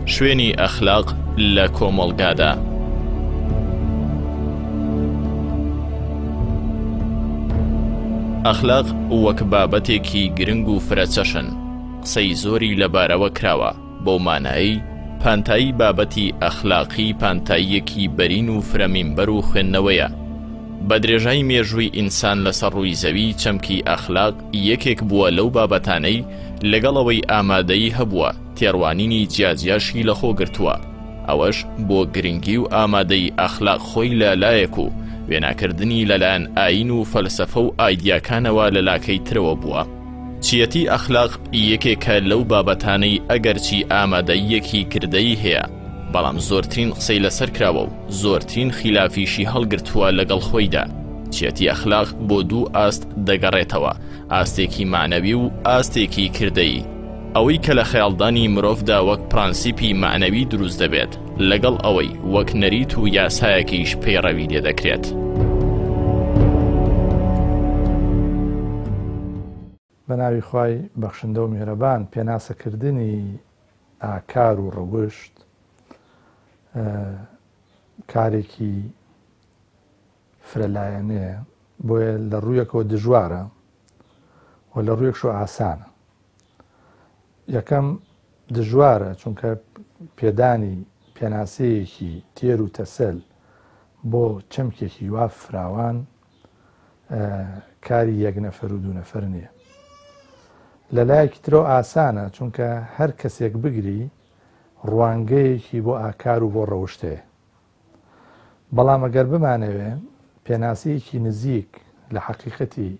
شوێنی ئەخلاق لە کۆمەڵگادا. ئەخلاق وەک بابەتێکی گرنگ و فرەچەشن قسەی زۆری لەبارەوە کراوە، بەو مانایەی پانتایی بابەتی ئەخلاقی پانتاییەکی بەرین و فرە مینبەر و خوێندنەوەیە. بە درێژای مێژووی ئینسان لەسەر ڕووی زەوی چەمکی ئەخلاق یەکێک بووە لەو بابەتانەی لەگەڵ ئەوەی ئامادەیی هەبووە تێڕوانینی جیاجیاشی لەخۆ گرتووە، ئەوەش بۆ گرنگی و ئامادەیی ئەخلاق خۆی لە لایەک و وێناکردنی لەلایەن ئایین و فەلسەفە و ئایدیاکانەوە لە لاکەی ترەوە بووە. چییەتی ئەخلاق یەکێکە لەو بابەتانەی ئەگەرچی ئامادەییەکی کردەیی هەیە، بەڵام زۆرترین قسەی لەسەر کراوە و زۆرترین خیلافیشی هەڵگرتووە لەگەڵ خۆیدا. چییەتی ئەخلاق بۆ دوو ئاست دەگەڕێتەوە، ئاستێکی مەعنەوی و ئاستێکی کردەیی. ئەوەی کە لە خەیاڵدانی مرۆڤدا وەک پرەنسیپی مەعنەوی دروست دەبێت، لەگەڵ ئەوەی وەک نەریت و یاسایەکیش پەیڕەوی لێ دەکرێت. بە ناوی خوای بەخشندە و میهرەبان پێناسەکردنی ئاکار و ڕەوشت کارێکی فرەلایەنەیە، بۆیە لە ڕوویەکەوە دژوارە و لە ڕوویەکشەوە ئاسانە. یەکەم دژوارە چونکە پێدانی پێناسەیەکی تێر و تەسەل بۆ چەمکێکی وا فراوان کاری یەک نەفەر و دوو نەفەر نییە. لە لایەکی ترەوە ئاسانە چونکە هەر کەسێک بگری ڕوانگەیەکی بۆ ئاکار و بۆ ڕەوشت هەیە. بەڵام ئەگەر بمانەوێ پێناسەیەکی نزیک لە حەقیقەتی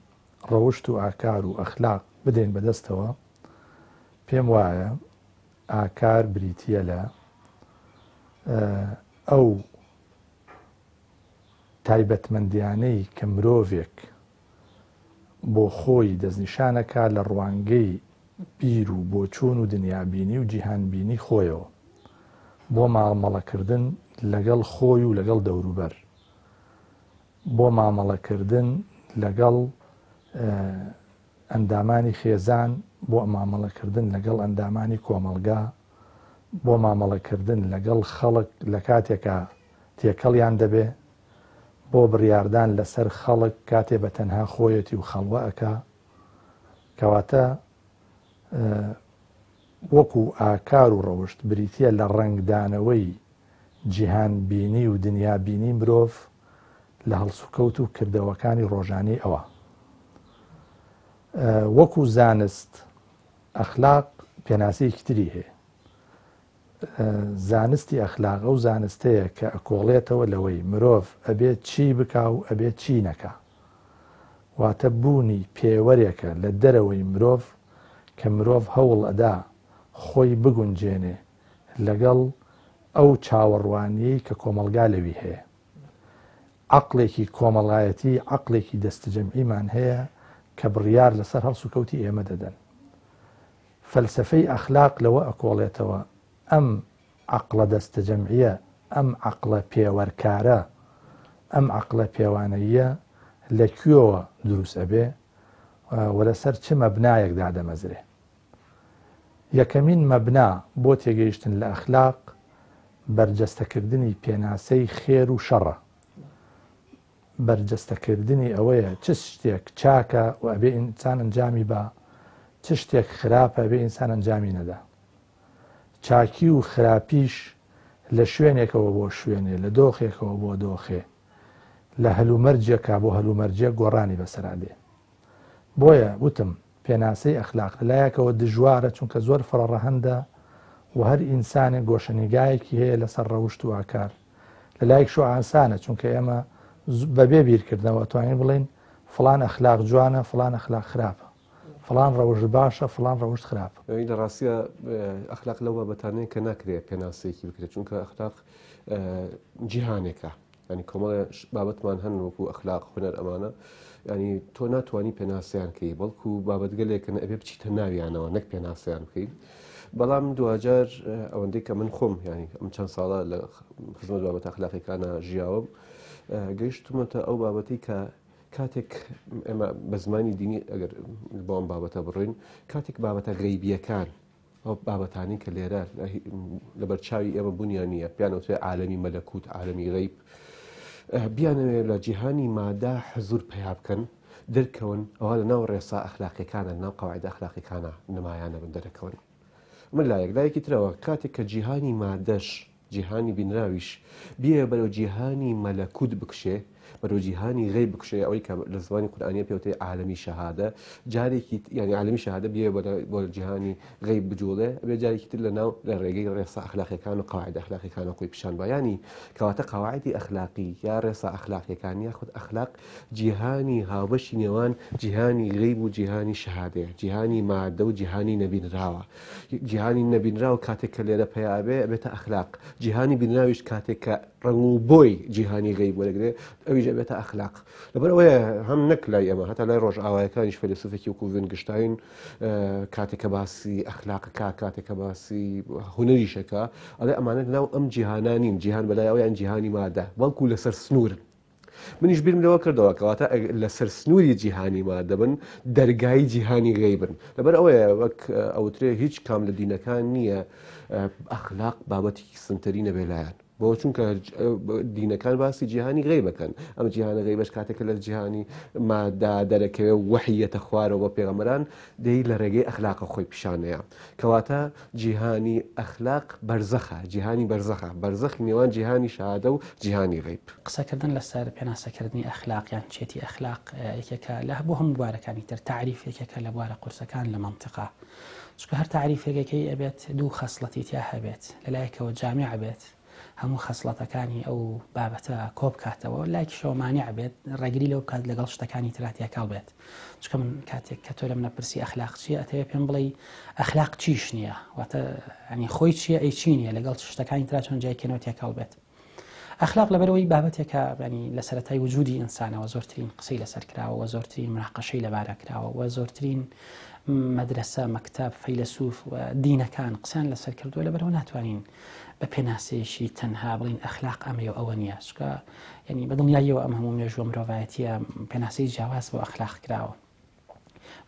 ڕەوشت و ئاکار و ئەخلاق بدەین بەدەستەوە، پێم وایە ئاکار بریتییە لە ئەو تایبەتمەندیانەی کە مرۆڤێک بۆ خۆی دەستنیشانەکا لە ڕوانگەی بیر و بۆچوون و دنیابینی و جیهانبینی خۆیەوە بۆ مامەڵەکردن لەگەڵ خۆی و لەگەڵ دەوروبەر، بۆ مامەڵەکردن لەگەڵ ئەندامانی خێزان، بۆ مامەڵەکردن لەگەڵ ئەندامانی کۆمەڵگا، بۆ مامەڵەکردن لەگەڵ خەڵک لە کاتێکا تێکەڵیان دەبێ، بۆ بڕیاردان لەسەر خەڵک کاتێ بە تەنها خۆیەتی و خەڵوە ئەکا، کەواتە وەکو ئاکار و ڕەوشت بریتییە لە ڕەنگدانەوەی جیهانبینی و دنیابینی مرۆڤ لە هەڵسوکەوت و کردەوەکانی ڕۆژانەی ئەوا. وەکو زانست ئەخلاق پێناسەیەکی تری هەیە. زانستی ئەخلاق ئەو زانستەیە کە ئەکۆڵێتەوە لەوەی مرۆڤ ئەبێ چی بکا و ئەبێ چی نەکا. واتە بوونی پێوەرێکە لە دەرەوەی مرۆڤ کە مرۆڤ هەوڵ ئەدا خۆی بگونجێنێ لەگەڵ ئەو چاوەڕوانییەی کە کۆمەڵگا لەوی هەیە. عەقڵێکی کۆمەڵایەتی، عەقڵێکی دەستەجەمعیمان هەیە کە بڕیار لەسەر هەڵسوکەوتی ئێمە دەدەن. فەلسەفەی ئەخلاق لەوە ئەکۆڵێتەوە ئەم عەقڵە دەستەجەمعییە، ئەم عەقڵە پێوەرکارە، ئەم عەقڵە پێوانەییە لە کوێوە دروست ئەبێ و لەسەر چ مەبنایەک دادەمەزرێ. یەکەمین مەبنا بۆ تێگەیشتن لە ئەخلاق بەرجەستەکردنی پێناسەی خێر و شەڕە. بەرجەستەکردنی ئەوەیە چ شتێک چاکە و ئەبێ ئینسان ئەنجامی با، چ شتێک خراپە ئەبێ ئینسان ئەنجامی نەدا. چاکی و خراپیش لە شوێنێکەوە بۆ شوێنێ، لە دۆخێکەوە بۆ دۆخێ، لە هەلومەرجێکا بۆ هەلومەرجێک گۆڕانی بەسەرا دێ. بۆیە وتم پێناسەی ئەخلاق لە لایەکەوە دژوارە چونکە زۆر فرەڕەهەندە و هەر ئینسانێک گۆشەنیگایەکی هەیە لەسەر ڕەوشت و ئاکار، لە لایەکشەوە ئاسانە چونکە ئێمە بەبێ بیرکردنەوە ئەتوانین بڵێین فڵان ئەخلاق جوانە فڵان ئەخلاق خراپە، فڵان ڕەوشت باشە فڵان ڕەوشت خراپە. لە ڕاستیا ئەخلاق لەو بابەتانەیە کە ناکرێ پێناسەیەکی بکرێت چونکە ئەخلاق جیهانێکە. ینی کۆمەڵێ بابەتمان هەن وەکو ئەخلاق هونەر ئەمانە ینی تۆ ناتوانانی پێناسەیان کەی بەڵکو بابەتگەلێکن ئەبێ بچیتە ناویانەوە نەک پێناسەیان بکەیت بەڵام دوجار ئەوەندەی کە من خۆم ینی ئەم چەند ساڵە لە خزمەت بابەت ئەخلاقیەکانە ژیاوم گەیشتمەتە ئەو بابەتی کە کاتێک ئێمە بە زمانی دینی ئەگەر بۆ ئەم بابەتە بڕین کاتێک بابەتە غەیبیەکان. ئەو بابەتانەی کە لێرە لەبەر چاوی ئێمە بوونیان نییە، پێیان ئەوترێ عالەمی مەلەکوت، عالەمی غەیب، بیانەوێ لە جیهانی مادە حزوور پەیا بکەن، دەرکەون، ئەوا لە ناو ڕێسا ئەخلاقیەکانە، لە ناو قەواعدە ئەخلاقیەکانە نمایانە بن، دەرەکەون. ئەمە لایەک، لایەکی ترەوە کاتێک کە جیهانی مادەش جیهانی بینراویش بیەوێ بەرەو جیهانی مەلەکوت بکشێ، بەرەو جیهانی غەیب بکشێ، ئەوەی کە لە زمانی قورئانیە پێوترێ عالەمی شەهادە، جارێکی یانی عالەمی شەهادە بیەوێ بۆ جیهانی غەیب بجوڵێ، ئەبێ جارێکی تر لەناو لە ڕێگەی ڕێسا ئەخلاقیەکان و قەواعد ئەخلاقیەکانەوە خۆی پیشان با. یانی کەواتە قەواعدی ئەخلاقی یا ڕێسا ئەخلاقیەکان یاخود ئەخلاق جیهانی هاوبەشی نێوان جیهانی غەیب و جیهانی شەهادەیە، جیهانی مادە و جیهانی نەبینراوە. جیهانی نەبینراو کاتێک کە لێرە پەیا ئەبێ ئەبێتە ئەخلاق، جیهانی بینراویش کاتێک کە ڕەنگ و بۆی جیهانی غەیب وەرەگرێ ئەویش ئەبێتە ئەخلاق. لەبەر ئەوەیە هەم نەک لای ئێمە هەتا لای ڕۆژئاوایەکانیش فەیلەسوفێکی وەکوو ڤینگشتاین کاتێک کە باسی ئەخلاقەکە کاتێک کە باسی هونەریشەکە ئەڵێ ئەمانە لەناو ئەم جیهانە نین، جیهان بەلای ئەویان جیهانی مادە بەڵکو لەسەر سنوورن. منیش بیرم لەوە کردەوە کەواتە لەسەر سنووری جیهانی مادە بن دەرگای جیهانی غەیبن. لەبەر ئەوەیە وەک ئەوترێ هیچ کام لە دینەکان نییە ئەخلاق بابەتێکی سنتەری نەبێ لایەن. بۆ چونکە دینەکان باسی جیهانی غەیبەکەن، ئەم جیهانە غەیبەش کاتێک لە جیهانی مادا دەرەکەوێ و وەحیەتە خوارەوە بۆ پێغەمبەران دەی لە ڕێگەی ئەخلاقە خۆی پیشانەیە. کەواتە جیهانی ئەخلاق بەرزەخە، جیهانی بەرزەخە، بەرزەخی نێوان جیهانی شەهادە و جیهانی غەیب. قسەکردن لەسەر پێناسەکردنی ئەخلاق یان چێتی ئەخلاق یەکێکە لە بۆ هەموو بوارەکانی تر تەعریف یەکێکە لە بوارە قورسەکان لە مەنتیقا، چونکە هەر تەعریفێکەکەی ئەبێت دوو خەسڵەتی تیا هەبێت، لەلایەکەوە جامیع بێت هەموو خەسڵەتەکانی ئەو بابەتە کۆبکاتەوە، لایکیشەوە مانع بێت ڕێگری لەو بکات لەگەڵ شتەکانی ترا تێکەڵ بێت. چونکە من کاتێک کە تۆ لە منە پرسی ئەخلاق چییە ئەتەوێ پێم بڵێی ئەخلاق چیش نییە، واتە ینی خۆی چییە ئەی چی نییە لەگەڵ شتەکانی ترا چۆن جای کەنەوە تێکەڵ بێت. ئەخلاق لەبەرەوەی بابەتێکە ینی لە سەرەتای وجودی ئینسانەوە زۆرترین قسەی لەسەر کراوە و زۆرترین مناقەشەی لەبارە کراوە و زۆرترین مەدرسە مەکتەب فەیلەسوف و دینەکان قسەیان لەسەر کردووە، لەبەرەوە ناتوانین بە پێناسەیەکی تەنها بڵین ئەخلاق ئەمەیە و ئەوە نییە، چونکە ینی بە دڵنیاییەوە ئەم هەموو مێژووە مرۆڤایەتیە پێناسەی جیاواز بۆ ئەخلاق کراوە.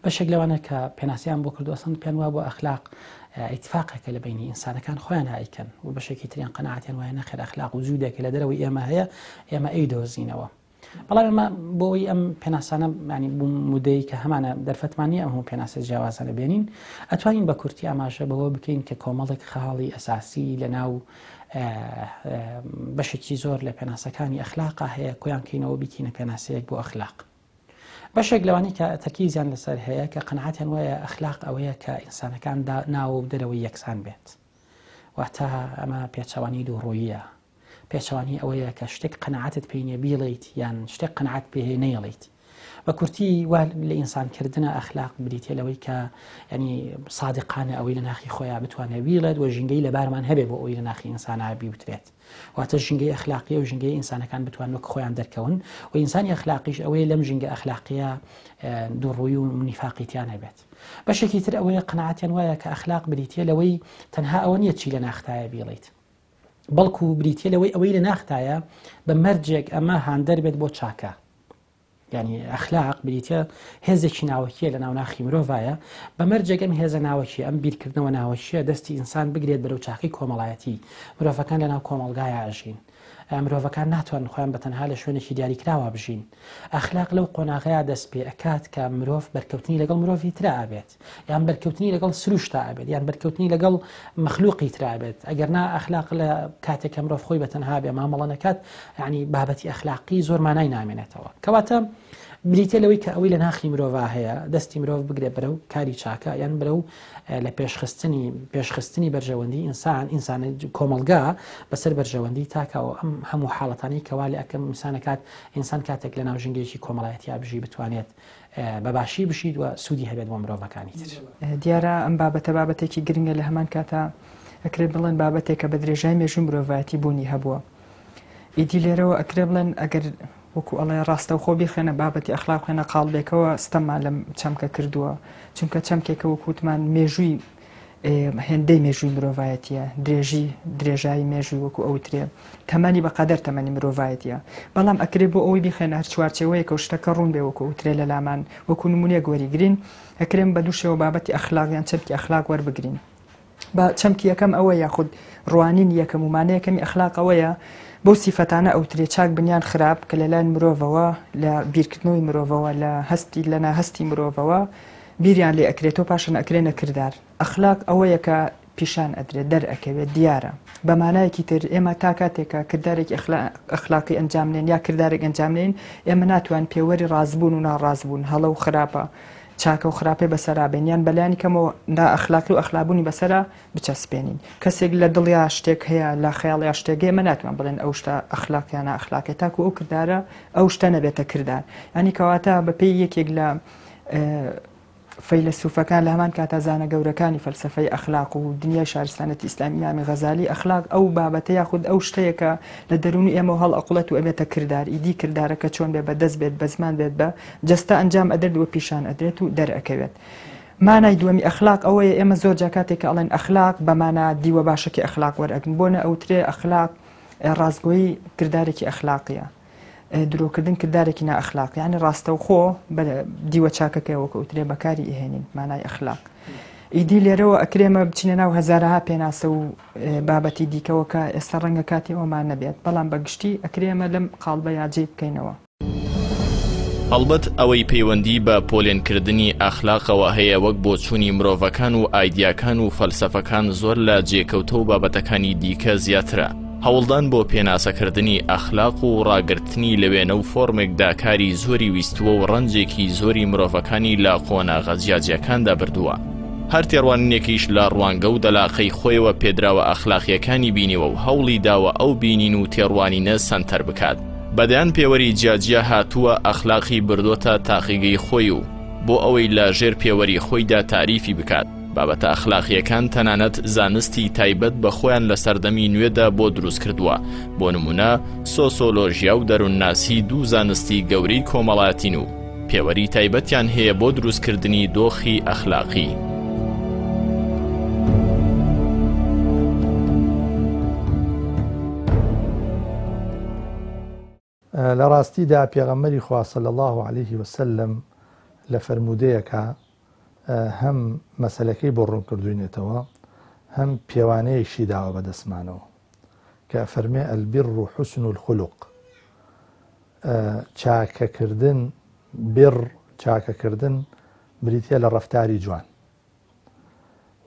بەشێک لەوانە کە پێناسەیان بۆ کردو ئەسڵەن پێیان وابووە ئەخلاق ئیتفاقێکە لە بینی ئینسانەکان خۆیان ئایکەن و بەشێکی تریان قەناعەتیان وایە نەخێر ئەخلاق وجودێکە لە دەرەوەی ئێمە هەیە ئێمە ئەیدۆزینەوە. بەڵام ئێمە بۆ ئەوەی ئەم پێناسانە ینی بوو مودەی کە هەمانە دەرفەتمان نییە ئەم هەموو پێناسە جیاوازانە بێنین، ئەتوانین بە کورتی ئاماژە بەوە بکەین کە کۆمەڵێک خاڵی ئەساسی لە ناو بەشێکی زۆر لە پێناسەکانی ئەخلاقا هەیە کۆیان کەینەوە بیکەینە پێناسەیەک بۆ ئەخلاق. بەشێک لەوانەی کە تەرکیزیان لەسەر هەیە کە قەناعەتیان وایە ئەخلاق ئەوەیە کە ئینسانەکان ناوە و دەرەوەی یەکسان بێت، واتە ئەمە پێچەوانی دووڕوویە، پێچەوانی ئەوەیە کە شتێک قەناعەتت پێی نییە بیڵێیت یان شتێک قەناعەت پێ هەیە نەیڵێیت. بە کورتی وا لە ئینسان کردنە ئەخلاق بریتە لەوەی کە ینی سادقانە ئەوەی لە ناخی خۆیان بتوانێت بیڵێت و ژینگەی لەبارمان هەبێ بۆ ئەوەی لە ناخی ئینسانە بیوترێت. واتە ژینگەی ئەخلاقیە و ژینگەی ئینسانەکان بتوان وەک خۆیان دەرکەون و ئینسانی ئەخلاقیش ئەوەیە لەم ژینگە ئەخلاقیە دووڕووی و نیفاقی تیا نەبێت. بەشێکی تر ئەوەیە قەناعەتیان وایە کە ئەخلاق بریتیە لەوەی تەنها ئەوە نییە چی لە ناختایە بیڵیت، بەڵکو بریتیە لەوەی ئەوەی لە ناختایە بە مەرجێک ئەمە هاندەر بێت بۆ چاکە. یعنی ئەخلاق بریتە هێزێکی ناوەکیە لە ناوناخی مرۆڤایە، بە مەرجێک ئەم هێزە ناوەکیە، ئەم بیرکردنەوە ناوەکیە دەستی ئینسان بگرێت بەرەو چاکەی کۆمەڵایەتی. مرۆڤەکان لەناو کۆمەڵگایا ئەژین، مرۆڤەکان ناتوانن خۆیان بە تەنها لە شوێنێکی دیاریکراوە بژین. ئەخلاق لەو قۆناغەیا دەست پێ ئەکات کە مرۆڤ بەرکەوتنی لەگەڵ مرۆڤی ترا ئەبێت، یان بەرکەوتنی لەگەڵ سروشتا ئەبێت، یان بەرکەوتنی لەگەڵ مەخلوقی ترا ئەبێت. ئەگەر نا ئەخلاق لە کاتێک کە مرۆڤ خۆی بە تەنها بێ مامەڵە نەکات، یعنی بابەتی ئەخلاقی زۆر مانای نامێنێتەوە. کەواتە بریتە لەوەی کە ئەوەی لە ناخی مرۆڤا هەیە دەستی مرۆڤ بگرێت بەرەو کاری چاکە یان بەرەو لە پێشخستنی پێشخستنی بەرژەوەندی ئینسان، ئینسان کۆمەڵگا بەسەر بەرژەوەندی تاکەوە. ئەم هەموو حاڵەتانەی کەوا لە ئەکەم ئینسانەکات ئینسان کاتێک لە ناو ژینگەیەکی کۆمەڵایەتیا بژی بتوانێت بە باشی بژیت و سوودی هەبێت بۆ مرۆڤەکانی تر. دیارە ئەم بابەتە بابەتێکی گرنگە لە هەمان کاتا ئەکرێت بڵێن بابەتێکە بە درێژای مێژووی مرۆڤایەتی بوونی هەبووە. ئیدی لێرەوە ئەکرێ بڵێن ئەگەر وەکو ئەڵێ ڕاستەوخۆ بیخێنە بابەتی ئەخلاق بخێنە قاڵبێکەوە ستەممان لەم چەمکە کردووە چونکە چەمکێکە وەکو وتمان مێژووی هێندەی مێژووی مرۆڤایەتیە درێژی درێژایی مێژووی وەکو ئەوترێ تەمەنی بەقەدەر تەمەنی مرۆڤایەتیە بەڵام ئەکرێ بۆ ئەوەی بیخێنە هەر چوارچێوەیەکە و شتەکە ڕوون بێ وەکو ئەوترێ لە لامان وەکو نمونەیەک وەریگرین ئەکرێن بە دوو شێوە بابەتی ئەخلاق یان چەمکی ئەخلاق وەربگرین. بە چەمکی یەکەم ئەوە یاخود ڕوانینی یەکەم و مانای یەکەمی ئەخلاق ئەوەیە بەو سیفەتانە ئەوترێ چاک بن یان خراپ کە لەلایەن مرۆڤەوە لە بیرکردنەوەی مرۆڤەوە لە هەستی لە ناهەستی مرۆڤەوە بیریان لێ ئەکرێتەوە پاشان ئەکرێنە کردار. ئەخلاق ئەوەیە کە پیشان ئەدرێت، دەرئەکەوێت، دیارە. بە مانایەکی تر ئێمە تا کاتێک کە کردارێکی ئەخلاقی ئەنجام نەین یا کردارێک ئەنجام نەین ئێمە ناتوانین پێوەری ڕاستبوون و ناڕاستبوون، هەڵە و خراپە، چاکە و خراپەی بەسەرا بێین یان بەلایەنی کەمەوە نائەخلاقی و ئەخلابوونی بەسەرا بچەسپێنین. کەسێک لە دڵیا شتێک هەیە، لە خەیاڵیا شتێک هەیە، ئێمە ناتوانین بڵێن ئەو شتە ئەخلاقی یا نائەخلاقیە تاکوو ئەو کردارە ئەو شتە نەبێتە کردار. یانی کەواتە بەپێی یەکێک لە فەیلەسوفەکان لە هەمان کاتا زانە گەورەکانی فەلسەفەی ئەخلاق و دنیای شارستانەتی ئیسلامی ئیمامی غەزالی ئەخلاق ئەو بابەتە یاخود ئەو شتەیە کە لە دەروونی ئێمەوە هەڵئەقوڵێت و ئەبێتە کردار ئیدی کردارەکە چۆن بێ بە دەست بێت بە زمان بێت بە جەستە ئەنجام ئەدرێت و پیشان ئەدرێت و دەرئەکەوێت. مانای دووەمی ئەخلاق ئەوەیە ئێمە زۆر جا کاتێک کە ئەڵێن ئەخلاق بە مانا دیوە باشەکەی ئەخلاق وەرئەگرن بۆ نە ئەوترێ ئەخلاق ڕاستگۆیی کردارێکی ئەخلاقیە. درۆکردن کردارێکی نائەخلاقی یانی ڕاستەوخۆ بە دیوە چاکەکەی وەکو ئوترێ بەکاری ئەهێنین مانای ئەخلاق ئیدی لێرەوە ئەکرێمە بچینە ناو هەزارەها پێناسە و بابەتی دیکەوە کە ئێستا ڕەنگە کاتی ئەومان نەبێت بەڵام بە گشتی ئەکرێمە لەم قاڵبە یا جێی بکەینەوە. هەڵبەت ئەوەی پەیوەندی بە پۆلێنکردنی ئەخلاقەوە هەیە وەک بۆچوونی مرۆڤەکان و ئایدیاکان و فەلسەفەکان زۆر لە جێکەوتە و بابەتەکانی دیکە زیاترە. هەوڵدان بۆ پێناسەکردنی ئەخلاق و ڕاگرتنی لە وێنە و فۆرمێکدا کاری زۆری ویستووە و ڕەنجێکی زۆری مرۆڤەکانی لە قۆناغە جیاجیاکاندا بردووە. هەر تێڕوانینێکیش لە ڕوانگە و دەلاقەی خۆیەوە پێدراوە ئەخلاقییەکانی بینیوە و هەوڵی داوە ئەو بینین و تێڕوانینە سەنتەر بکات. بە دەیان پێوەری جیاجیا هاتووە ئەخلاقی بردۆتە تاقیگەی خۆی و بۆ ئەوەی لە ژێر پێوەری خۆیدا تاریفی بکات. بابەتە ئەخلاقییەکان تەنانەت زانستی تایبەت بە خۆیان لە سەردەمی نوێدا بۆ دروست کردووە، بۆ نموونە سۆسۆلۆژیا و دەروونناسی دوو زانستی گەورەی کۆمەڵایەتین و پێوەری تایبەتیان هەیە بۆ دروستکردنی دۆخی ئەخلاقی. لە ڕاستیدا پێغەمبەری خوا صلی اللە علیه وسلم لە فەرموودەیەکا هەم مەسەلەکەی بۆ ڕوون کردووینێتەوە هەم پێوانەیەکشی داوە بە دەستمانەوە کە ئەفەرمێ البر حسن الخلق چاکەکردن بر چاکەکردن بریتە لە ڕەفتاری جوان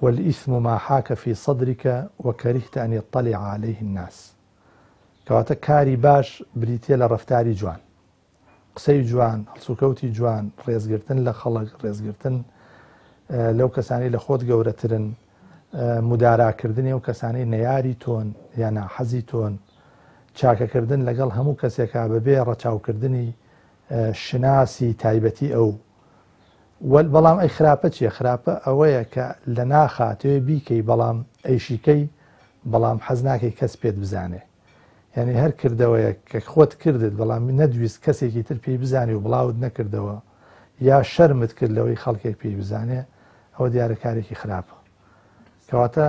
والإثم ما حاک في صدرك وكرهت أن يطلع عليه الناس کەواتە کاری باش بریتیە لە ڕەفتاری جوان، قسەی جوان، هەڵسوکەوتی جوان، ڕێزگرتن لە خەڵک، ڕێزگرتن لەو کەسانەی لە خۆت گەورەترن، موداراکردنی ئەو کەسانەی نەیاری تۆن یا ناحەزی تۆن، چاکەکردن لەگەڵ هەموو کەسێکا بەبێ ڕەچاوکردنی شناسی تایبەتی ئەو. بەڵام ئەی خراپە چیە؟ خراپە ئەوەیە کە لە ناخا تۆێ بیکەی بەڵام ئەیشیکەی بەڵام حەز ناکەی کەس پێت بزانێ یانی هەر کردەوەیەک کە خۆت کردت بەڵام نەدویست کەسێکی تر پێی بزانێ و بڵاوت نەکردەوە یا شەرمت کرد لەوەی خەڵکێک پێی بزانێ ئەوە دیارە کارێکی خراپە کەواتە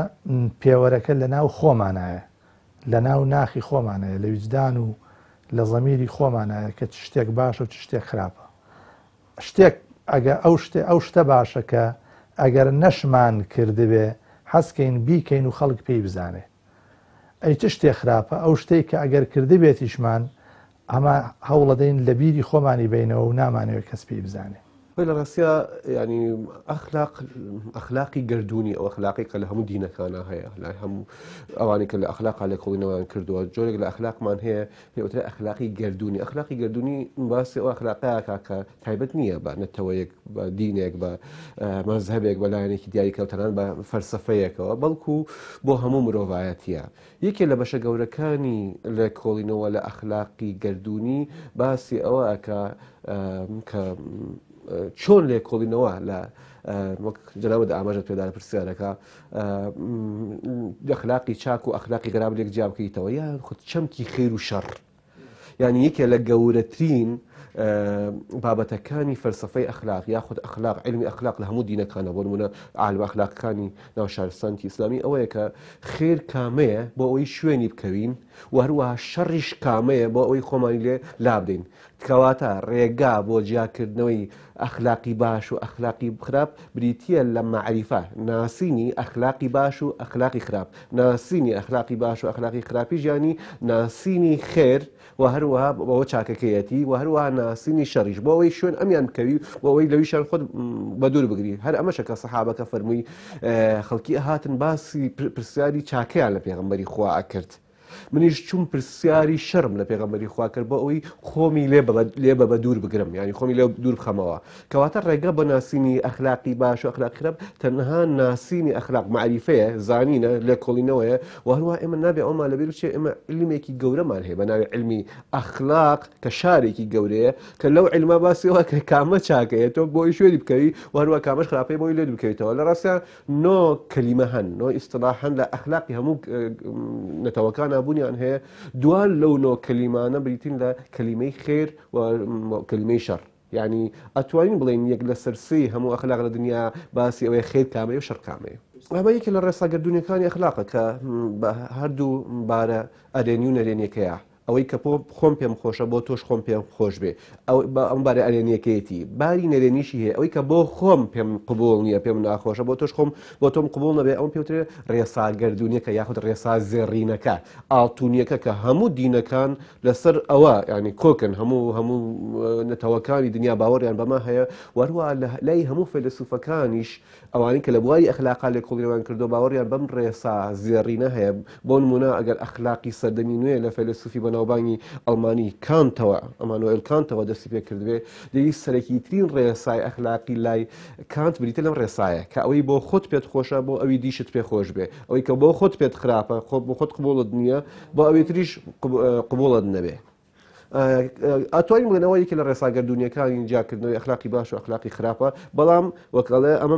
پێوەرەکە لە ناو خۆمانایە لە ناو ناخی خۆمانایە لە ویجدان و لە زەمیری خۆمانایە کە چ شتێک باشە و چ شتێک خراپە شتێک ئەگە ئەو شتێ ئەو شتە باشە کە ئەگەر نەشمان کردبێ حەز کەین بیکەین و خەڵک پێی بزانێ. ئەی چ شتێ خراپە؟ ئەو شتەی کە ئەگەر کردبێتیشمان ئەمە هەوڵەدەین لە بیری خۆمانی بەینەوە و نامانەوێ کەس پێی بزانێ. خۆی لە ڕاستیا یانی ئەخلاق ئەخلاقی گەردوونی ئەو ئەخلاقی کە لە هەموو دینەکانە هەیە لای هەموو ئەوانەی کە لە ئەخلاقا لێکۆڵینەوەیان کردووە جۆرێک لە ئەخلاقمان هەیە پێی وترێ ئەخلاقی گەردوونی. ئەخلاقی گەردوونی باسی ئەو ئەخلاقەیە کا کە تایبەت نییە بە نەتەوەیەک، بە دینێک، بە مەزهەبێک، بە لایەنێکی دیاریکراو، تەنانەت بە فەلسەفەیەکەوە، بەڵکو بۆ هەموو مرۆڤایەتییە. یەکێ لە بەشە گەورەکانی لێکۆڵینەوە لە ئەخلاقی گەردوونی باسی ئەوە ئەکا کە چۆن لێکۆڵینەوە لە وەک جەنابت ئاماژەت پێدا لە پرسیارەکە ئەخلاقی چاک و ئەخلاقی خراپ لێک جیا بکەیتەوە یان خود چەمکی خێر و شەڕ یعنی یەکێ لە گەورەترین بابەتەکانی فەلسەفەی ئەخلاق یاخود ئەخلاق عیلمی ئەخلاق لە هەموو دینەکانە بۆ نمونە عالمە ئەخلاقەکانی ناو شارستانتی ئیسلامی ئەوەیە کە خێر کامەیە بۆ ئەوەی شوێنی بکەوین و هەروەها شەڕیش کامەیە بۆ ئەوەی خۆمانی لێ لابدەین کەواتە ڕێگا بۆ جیاکردنەوەی ئەخلاقی باش و ئەخلاقی خراپ بریتییە لە مەعریفە، ناسینی ئەخلاقی باش و ئەخلاقی خراپ، ناسینی ئەخلاقی باش و ئەخلاقی خراپیش یانی ناسینی خێر و هەروەها بەوە چاکەکەیەتی و هەروەها ناسینی شەڕیش بۆ ئەوەی شوێن ئەمیان بکەوی بۆ ئەوەی لەویشان خۆت بەدوور بگری هەر ئەمەشە کە سەحابەکە فەرمووی خەڵکی هاتن باسی پرسیاری چاکەیان لە پێغەمبەری خوا ئەکرد. منیش چوم پرسیاری شەرم لە پێغەمبەری خوا کرد بۆ ئەوەی خۆمی لێ لێ بە دوور بگرم یعنی خۆمی لێ دوور بخەمەوە کەواتە ڕێگە بە ناسینی ئەخلاقی باش و ئەخلاقی خراپ تەنها ناسینی ئەخلاق مەعریفەیە زانینە لێکۆڵینەوەیە و هەروە ئێمە نابێ ئەومان لەبیر بچێ ئێمە علمێکی گەورەمان هەیە بە ناوی علمی ئەخلاق کە شارێکی گەورەیە کە لەو علمە باسیەوە کە کامە چاکەیە تۆ بۆی شوێنی بکەوی و هەروە کامەش خراپەی بۆی لێ بکەویتەوە لە ڕاستە نۆ کەلیمە هەن، نۆ ئیستڵاح هەن لە ئەخلاقی هەموو نەتەوەکانا بوونیان هەیە، دوان لەو نۆ کەلیمانە بریتین لە کەلیمەی خێر و کەلیمەی شەڕ. یعنی ئەتوانین بڵێین یەک لەسەر سێی هەموو ئەخلاق لە دنیا باسی ئەوەیە خێر کامەیە و شەڕ کامەیە. ئەمە یەکێ لە ڕێسا گەردوونیەکانی ئەخلاقە کە بە هەردوو بارە ئەرێنی و نەرێنیەکەیە. ئەوەی کە خۆم پێم خۆشە بۆ تۆش خۆم پێم خۆش بێ ئەم بارە ئەرێنیەکەیەتی باری نەرێنیشی هەیە ئەوەی کە بۆ خۆم پێم قبوڵ نییە پێم ناخۆشە بۆ تۆش خۆم بۆ تۆم قبوڵ نەبێ ئەوم پێوترێ ڕێسا گەردوونیەکە یاخود ڕێسا زێڕینەکە ئاڵتونیەکە کە هەموو دینەکان لەسەر ئەوە ینی کۆکن هەموو هەموو نەتەوەکانی دنیا باوەڕیان بەمە هەیە وەروە لای هەموو فەیلەسوفەکانیش ئەوانەی کە لە بواری ئەخلاقا لێکۆڵینەوەیان کردووە باوەڕیان بەم ڕێسا زێڕینە هەیە، بۆ نموونە ئەگەر ئەخلاقی سەردەمی نوێ لە فەیلەسوفی بەناوبانگی ئەڵمانی کانتەوە، ئەمانۆئێل کانتەوە دەستی پێ کردبێ، دەی سەرەکیترین ڕێسای ئەخلاقی لای کانت بریتیە لەم ڕێسایە کە ئەوەی بۆ خۆت پێت خۆشە بۆ ئەوی دیشت پێ خۆش بێ، ئەوەی کە بۆ خۆت پێت خراپە خۆ بۆ خۆت قبوڵت نییە بۆ ئەوی تریش قبوڵت نەبێ. ئەتوانین بڵێن ئەوە یەکێ لە ڕێسا گەردوونیەکانی جیاکردنەوەی ئەخلاقی باش و ئەخلاقی خراپە بەڵام وەک ئەڵێ ئەمە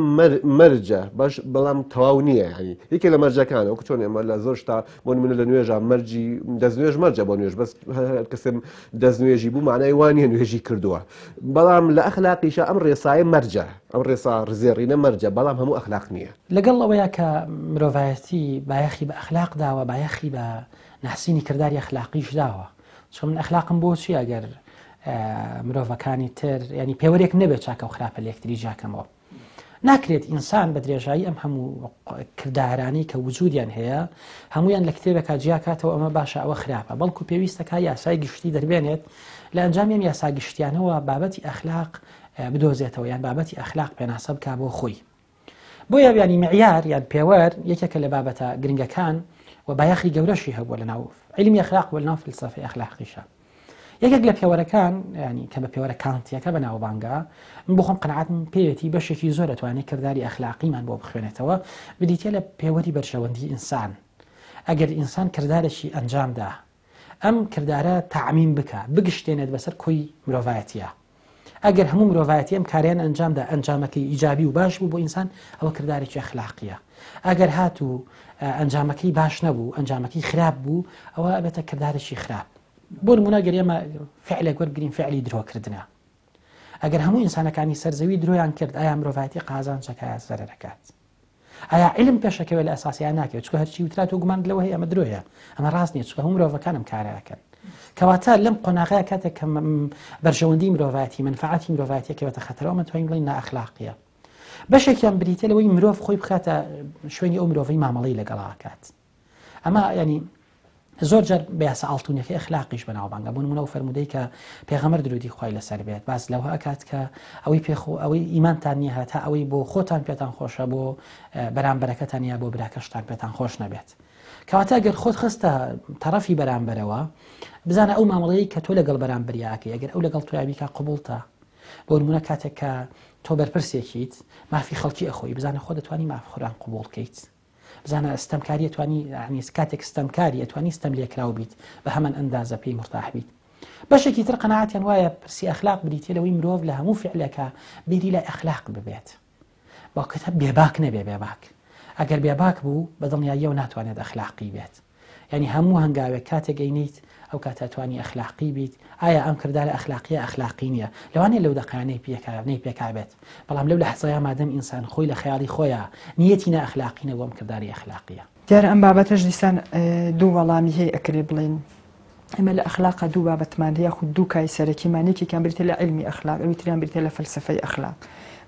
مەرجە باش بەڵام تەواو نییە ینی یەکێ لە مەرجەکان وەکو چۆن ئێمە لە زۆر شتا بۆ نمونە لە نوێژە مەرجی دەستنوێژ مەرجە بۆ نوێژ بەس هەر کەسێ دەستنوێژی بوو معنای وانە نوێژی کردووە بەڵام لە ئەخلاقیشە ئەم ڕێسایە مەرجە ئەم ڕێسا ڕزێڕینە مەرجە بەڵام هەموو ئەخلاق نییە. لەگەڵ ئەوەیا کە مرۆڤایەتی بایەخی بە ئەخلاق داوە بایەخی بە ناسینی کرداری ئەخلاقیش داوە چونکە من ئەخلاقم بۆ چی ئەگەر مرۆڤەکانی تر ینی پێوەرێک نەبێت چاکە و خراپە لە یەکتری جیاکەمەوە ناکرێت ئینسان بە درێژایی ئەم هەموو کردارانەی کە وجودیان هەیە هەمویان لە کتێبێکا جیاکاتەوە ئەمە باشە ئەوە خراپە بەڵکو پێویستەکە یاسای گشتی دەربێنێت لە ئەنجامی ئەم یاسا گشتیانەوە بابەتی ئەخلاق بدۆزێتەوە یان بابەتی ئەخلاق پێناسە بک بۆ خۆی بۆیە یانی معیار یان پێوەر یەکێکە لە بابەتە گرنگەکان و بایەخی گەورەشی هەبووە لە ناو عیلمی ئەخلاق و لە ناو فلسفەی ئەخلاقیشە. یەکێک لە پێوەرەکان ینی کە بە پێوەرە کانتیەکە بە ناوبانگە من بخۆم قەناعەتم پێیەتی بەشێکی زۆر ئەتوانێت کرداری ئەخلاقیمان بۆ بخوێنێتەوە بریتە لە پێوەری بەرژەوەندی ئینسان ئەگەر ئینسان کردارێکی ئەنجامدا ئەم کردارە تەعمیم بکا، بگشتێنێت بەسەر کۆی مرۆڤایەتیا. ئەگەر هەموو مرۆڤایەتی ئەم کارەیان ئەنجامدا ئەنجامەکەی ئیجابی و باش بوو بۆ ئینسان ئەوە کردارێکی ئەخلاقیە. ئەگەر هاتوو ئەنجامەکەی باش نەبوو، ئەنجامەکەی خراپ بوو، ئەوە ئەبێتە کردارێکی خراپ. بۆ نمونە گەر ئێمە فعلێک وەربگرین فعلی درۆکردنە. ئەگەر هەموو ئینسانەکانی سەر زەوی درۆیان کرد ئایا مرۆڤایەتی قازانج ئەکا یا زەرەر ئەکات؟ ئایا عیلم پێشەکەوێت لە ئەساسیا ناکەوێت چونکە هەرچی وترا تۆ گومانت لەوە هەیە ئەمە درۆیە ئەمە ڕاست نییە چونکە هەموو مرۆڤەکان ئەم کارە ئەکەن کەواتە لەم قۆناغەیە کاتێک کە بەرژەوەندی مرۆڤایەتی منفعەتی مرۆڤایەتی کەوێتە خەتەرەوە ئەمە توانین بڵێین نائەخلاقیە بەشێکیان بریتە لەوەی مرۆڤ خۆی بخاتە شوێنی ئەو مرۆڤەی مامەڵەی لەگەڵا ئەکات ئەمە ینی زۆر جار بە یاسا ئاڵتونیەکەی ئەخلاقیش بەناوبانگە بۆ نمونە و فەرموودەی کە پێغەمبەر درودی خوای لەسەر بێت باس لەوە ئەکات کە ئەوەی پێخۆ ئەوەی ئیمانتان نییە هەتا ئەوەی بۆ خۆتان پێتان خۆشە بۆ بەرامبەرەکەتان یا بۆ براکەشتان پێتان خۆش نەبێت کەواتە ئەگەر خۆت خستە تەڕەفی بەرامبەرەوە بزانە ئەو مامەڵەیە کە تۆ لەگەڵ بەرامبەریاکەی ئەگەر ئەو لەگەڵ تۆیابیکا قبوڵتە بۆ نمونە کاتێک کە تۆ بەرپرسێکیت مافی خەڵکی ئەخۆی بزانە خۆ دەتوانی ماف خۆران قبوڵ کەیت بزانە ستەمکاری ئەتوانی یعنی کاتێک ستەمکاری ئەتوانی ستەم لێکراو بیت بە هەمان ئەندازە پێی مرتاح بیت بەشێکی تر قەناعەتیان وایە پرسی ئەخلاق بریتە لەوەی مرۆڤ لە هەموو فعلێکە بیری لای ئەخلاق ببێت باوکەتە بێباک نەبێ بێباک ئەگەر بێباک بوو بە دڵنیاییەوە ناتوانێت ئەخلاقی بێت یعنی هەموو هەنگاوێک کاتێک ئەینیت ئەو کاتە توانی ئەخلاقی بیت ئایا ئەم کردارە ئەخلاقیە ئەخلاقی نییە لەوانەیە لەو دەقانەی پێکا نەی پێکابێت بەڵام لەو لەحزەیە مادەم ئینسان خۆی لە خەیاڵی خۆیا نیەتی نا ئەخلاقی نەبوو ئەم کرداری ئەخلاقیە. دیارە ئەم بابەتەش دیسان دوو وەڵامی هەیە ئەکرێ بڵێین ئێمە لە ئەخلاقا دوو بابەتمان هەیە یاخود دوو کای سەرەکیمان یەکێکیان بریتە لە عیلمی ئەخلاق ئەوی تریان بریتە لە فەلسەفەی ئەخلاق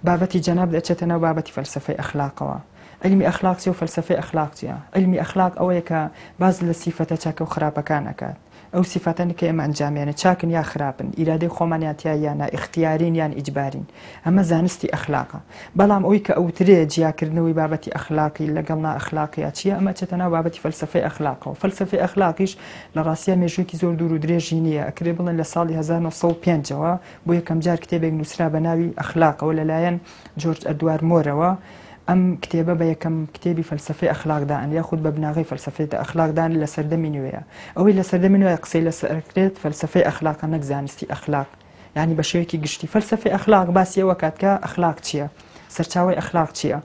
بابەتی جەناب دەچێتە ناو بابەتی فەلسەفەی ئەخلاقەوە عیلمی ئەخلاق چیە و فەلسەفەی ئەخلاق چیە عیلمی ئەخلاق ئەوەیە کە باس لە سیفەتە چاکە و خراپەکان ئەکات ئەو سیفاتانەی کە ئێمە ئەنجامیانە چاکن یا خراپن، ئیرادەی خۆمانیان تیایە یا نا، ئیختیارین یان ئیجبارین. ئەمە زانستی ئەخلاقە. بەڵام ئەوەی کە ئەوترێ جیاکردنەوەی بابەتی ئەخلاقی لەگەڵ نائەخلاقیا چییە، ئەمە ئەچێتە ناو بابەتی فەلسەفەی ئەخلاقەوە. فەلسەفەی ئەخلاقیش لە ڕاستیا مێژوویەکی زۆر دوور و درێژی نییە. ئەکرێ بڵێن لە ساڵی 1905 ەوە بۆ یەکەمجار کتێبێک نووسرا بە ناوی ئەخلاقەوە لەلایەن جۆرج ئەدوار مۆرەوە. ئەم کتێبە بە یەکەم کتێبی فەلسەفەی ئەخلاق دائەنرێ یاخود بە بناغەی فەلسەفەی ئەخلاق دانرێ لە سەردەمی نوێیە. ئەوەی لە سەردەمی نوێ قسەی لەسەر ئەکرێت فەلسەفەی ئەخلاقە نەک زانستی ئەخلاق. یانی بە شێوەیەکی گشتی فەلسەفەی ئەخلاق باسی ئەوە کات کە ئەخلاق چییە؟ سەرچاوەی ئەخلاق چییە؟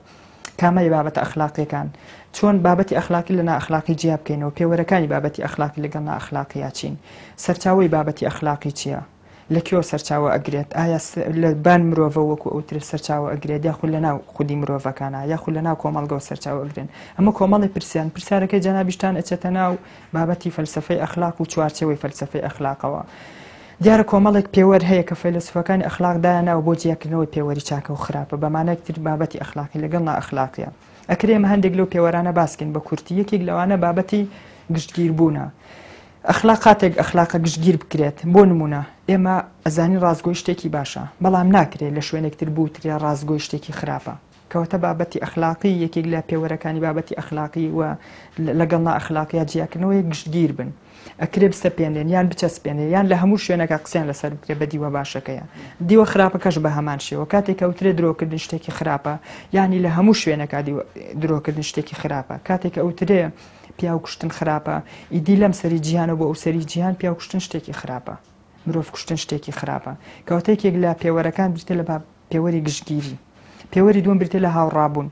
کامەی بابەتە ئەخلاقیەکان؟ چۆن بابەتی ئەخلاقی لە نائەخلاقی جیا بکەینەوە؟ پێوەرەکانی بابەتی ئەخلاقی لەگەڵ نائەخلاقیا چین؟ سەرچاوەی بابەتی ئەخلاقی چییە؟ لە کوێوە سەرچاوە ئەگرێت؟ ئایا لە بان مرۆڤەوە وەکو ئەوترێ سەرچاوە ئەگرێت یاخود لە ناو خودی مرۆڤەکانە یاخود لە ناو کۆمەڵگەوە سەرچاوە ئەگرن؟ ئەمە کۆمەڵی پرسیان پرسیارەکەی جەنابیشتان ئەچێتە ناو بابەتی فەلسەفەی ئەخلاق و چوارچێوەی فەلسەفەی ئەخلاقەوە. دیارە کۆمەڵێک پێوەر هەیە کە فەیلەسوفەکانی ئەخلاق دایانناوە بۆ جیاکردنەوەی پێوەری چاکە و خراپە، بە مانایەکی تر بابەتی ئەخلاقی لەگەڵ نائەخلاقیە. ئەکرێ ئێمە هەندێک لەو پێوەرانە باس کەین بە کورتی، یەکێک لەوانە بابەتی گشتگیربوونە. ئەخلاق کاتێک ئەخلاقە گشتگیر بکرێت، بۆ نموونە ئێمە ئەزانین ڕاستگۆی شتێکی باشە، بەڵام ناکرێ لە شوێنێک تر بوترێ ڕاستگۆی شتێکی خراپە. کەواتە بابەتی ئەخلاقی یەکێک لە پێوەرەکانی بابەتی ئەخلاقی و لەگەڵ نائەخلاقیا جیاکردنەوەیە گشتگیر بن. ئەکرێ بسەپێنرێن یان بچەسپێنرێن یان لە هەموو شوێنەکە قسەیان لەسەر بکرێت بە دیوە باشەکەیە دیوە خراپەکەش بە هەمان شێوە کاتێک ئەوترێ درۆکردن شتێکی خراپە یانی لە هەموو شوێنەکە درۆکردن شتێکی خراپە کاتێک ئەوترێ پیاو کوشتن خراپە ئیدی لەم سەری جیهانە بۆ ئەو سەری جیهان پیاو کوشتن شتێکی خراپە مرۆڤ کوشتن شتێکی خراپە کەواتە یەکێک لە پێوەرەکان بریتە لە پێوەری گشتگیری. پێوەری دووەم بریتیە لە هاوڕابوون.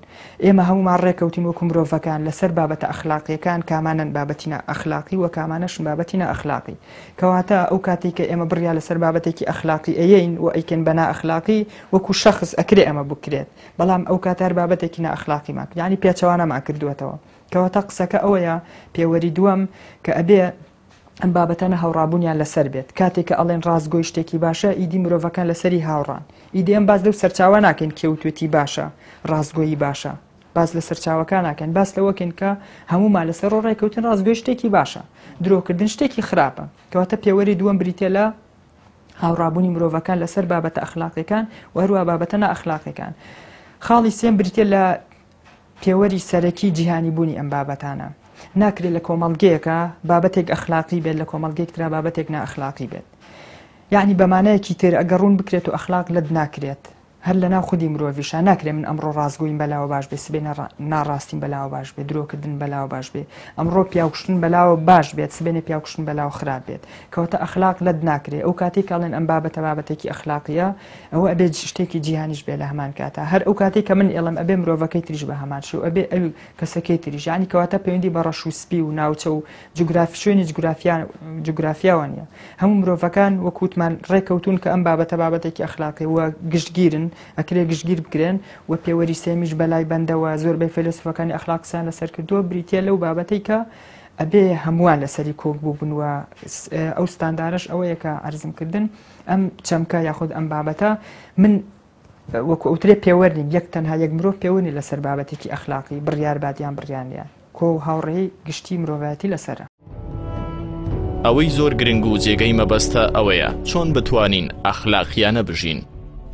ئێمە هەموومان ڕێکەوتین وەکو مرۆڤەکان لەسەر بابەتە ئەخلاقییەکان کامانەن بابەتی نائەخلاقی و کامانەشن بابەتی نائەخلاقی. کەواتە ئەو کاتەی کە ئێمە بڕیار لەسەر بابەتێکی ئەخلاقی ئەیەین و ئەیکەین بە نائەخلاقی وەکو شەخس ئەکرێ ئەمە بکرێت بەڵام ئەو کاتە هەر بابەتێکی نائەخلاقیمان کرد یانی پێچەوانەمان کردووەتەوە. کەواتە قسەکە ئەوەیە پێوەری دووەم کە ئەبێ ئەم بابەتانە هاوڕابوونیان لەسەر بێت کاتێک کە ئەڵێن ڕاستگۆی شتێکی باشە ئیدی مرۆڤەکان لەسەری هاوڕان ئیدی ئەم باس لەو سەرچاوە ناکەین کێ وتوێتی باشە ڕاستگۆیی باشە باس لە سەرچاوەکان ناکەین باس لەوەکەین کە هەمومان لەسەر ڕۆ ڕێکەوتن ڕاستگۆی شتێکی باشە درۆکردن شتێکی خراپە کەواتە پێوەری دووەم بریتە لە هاوڕابوونی مرۆڤەکان لەسەر بابەتە ئەخلاقیەکان و هەروە بابەتە نائەخلاقیەکان خاڵی سێم بریتە لە پێوەری سەرەکی جیهانی بوونی ئەم بابەتانە. ناکرێت لە کۆمەڵگەیەکا بابەتێک ئەخلاقی بێت لە کۆمەڵگەیەک ترا بابەتێک نائەخلاقی بێت. یەعنی بە مانایەکی تر ئەگەر ڕوون بکرێت و ئەخلاق لەت ناکرێت هەر لە ناو خودی مرۆڤیشا ناکرێت من ئەمڕۆ ڕاستگۆیم بەلاوە باش بێ سبەینێ ناڕاستیم بەلاوە باش بێ درۆکردن بەلاوە باش بێ ئەمڕۆ پیاوکوشتن بەلاوە باش بێت سبەینێ پیاوکوشتن بەلاوە خراپ بێت کەواتە ئەخلاق لەت ناکرێت ئەو کاتەی کە ئەڵێن ئەم بابەتە بابەتێکی ئەخلاقیە ئەوە ئەبێ شتێکی جیهانیش بێ لە هەمان کاتا هەر ئەو کاتەی کە من ئێڵم ئەبێ مرۆڤەکەی تریش بە هەمان شێوە ئەبێ ئەو کەسەکەی تریش یعنی کەواتە پەیوەندی بە ڕەش و سپی و ناوچە و جوگرافی شوێنی جوگرافیا جوگرافیاوە نییە هەموو مرۆڤەکان وەک وتمان ڕێکەوتون کە ئەم بابەتە بابەتێکی ئەخلاقی و گشتگیرن ئەکرێ گشتگیر بکرێن و پێوەری سێمیش بەلای بەندەوە زۆربەی فەیلەسوفەکانی ئەخلاق قسەیان لەسەر کردووە بریتییە لەو بابەتەی کە ئەبێ هەمووان لەسەری کۆک بووبن و ئەو ستاندارەش ئەوەیە کە عەرزم کردن ئەم چەمکە یاخود ئەم بابەتە من وەکو ئەوترێ پێوەر نیم یەک تەنها یەک مرۆڤ پێوەر نیە لەسەر بابەتێکی ئەخلاقی بڕیار بات یان بڕیار نیە کۆ و هاوڕێی گشتی مرۆڤایەتی لەسەرە. ئەوەی زۆر گرنگ و جێگەی مەبەستە ئەوەیە چۆن بتوانین ئەخلاقیانە بژین.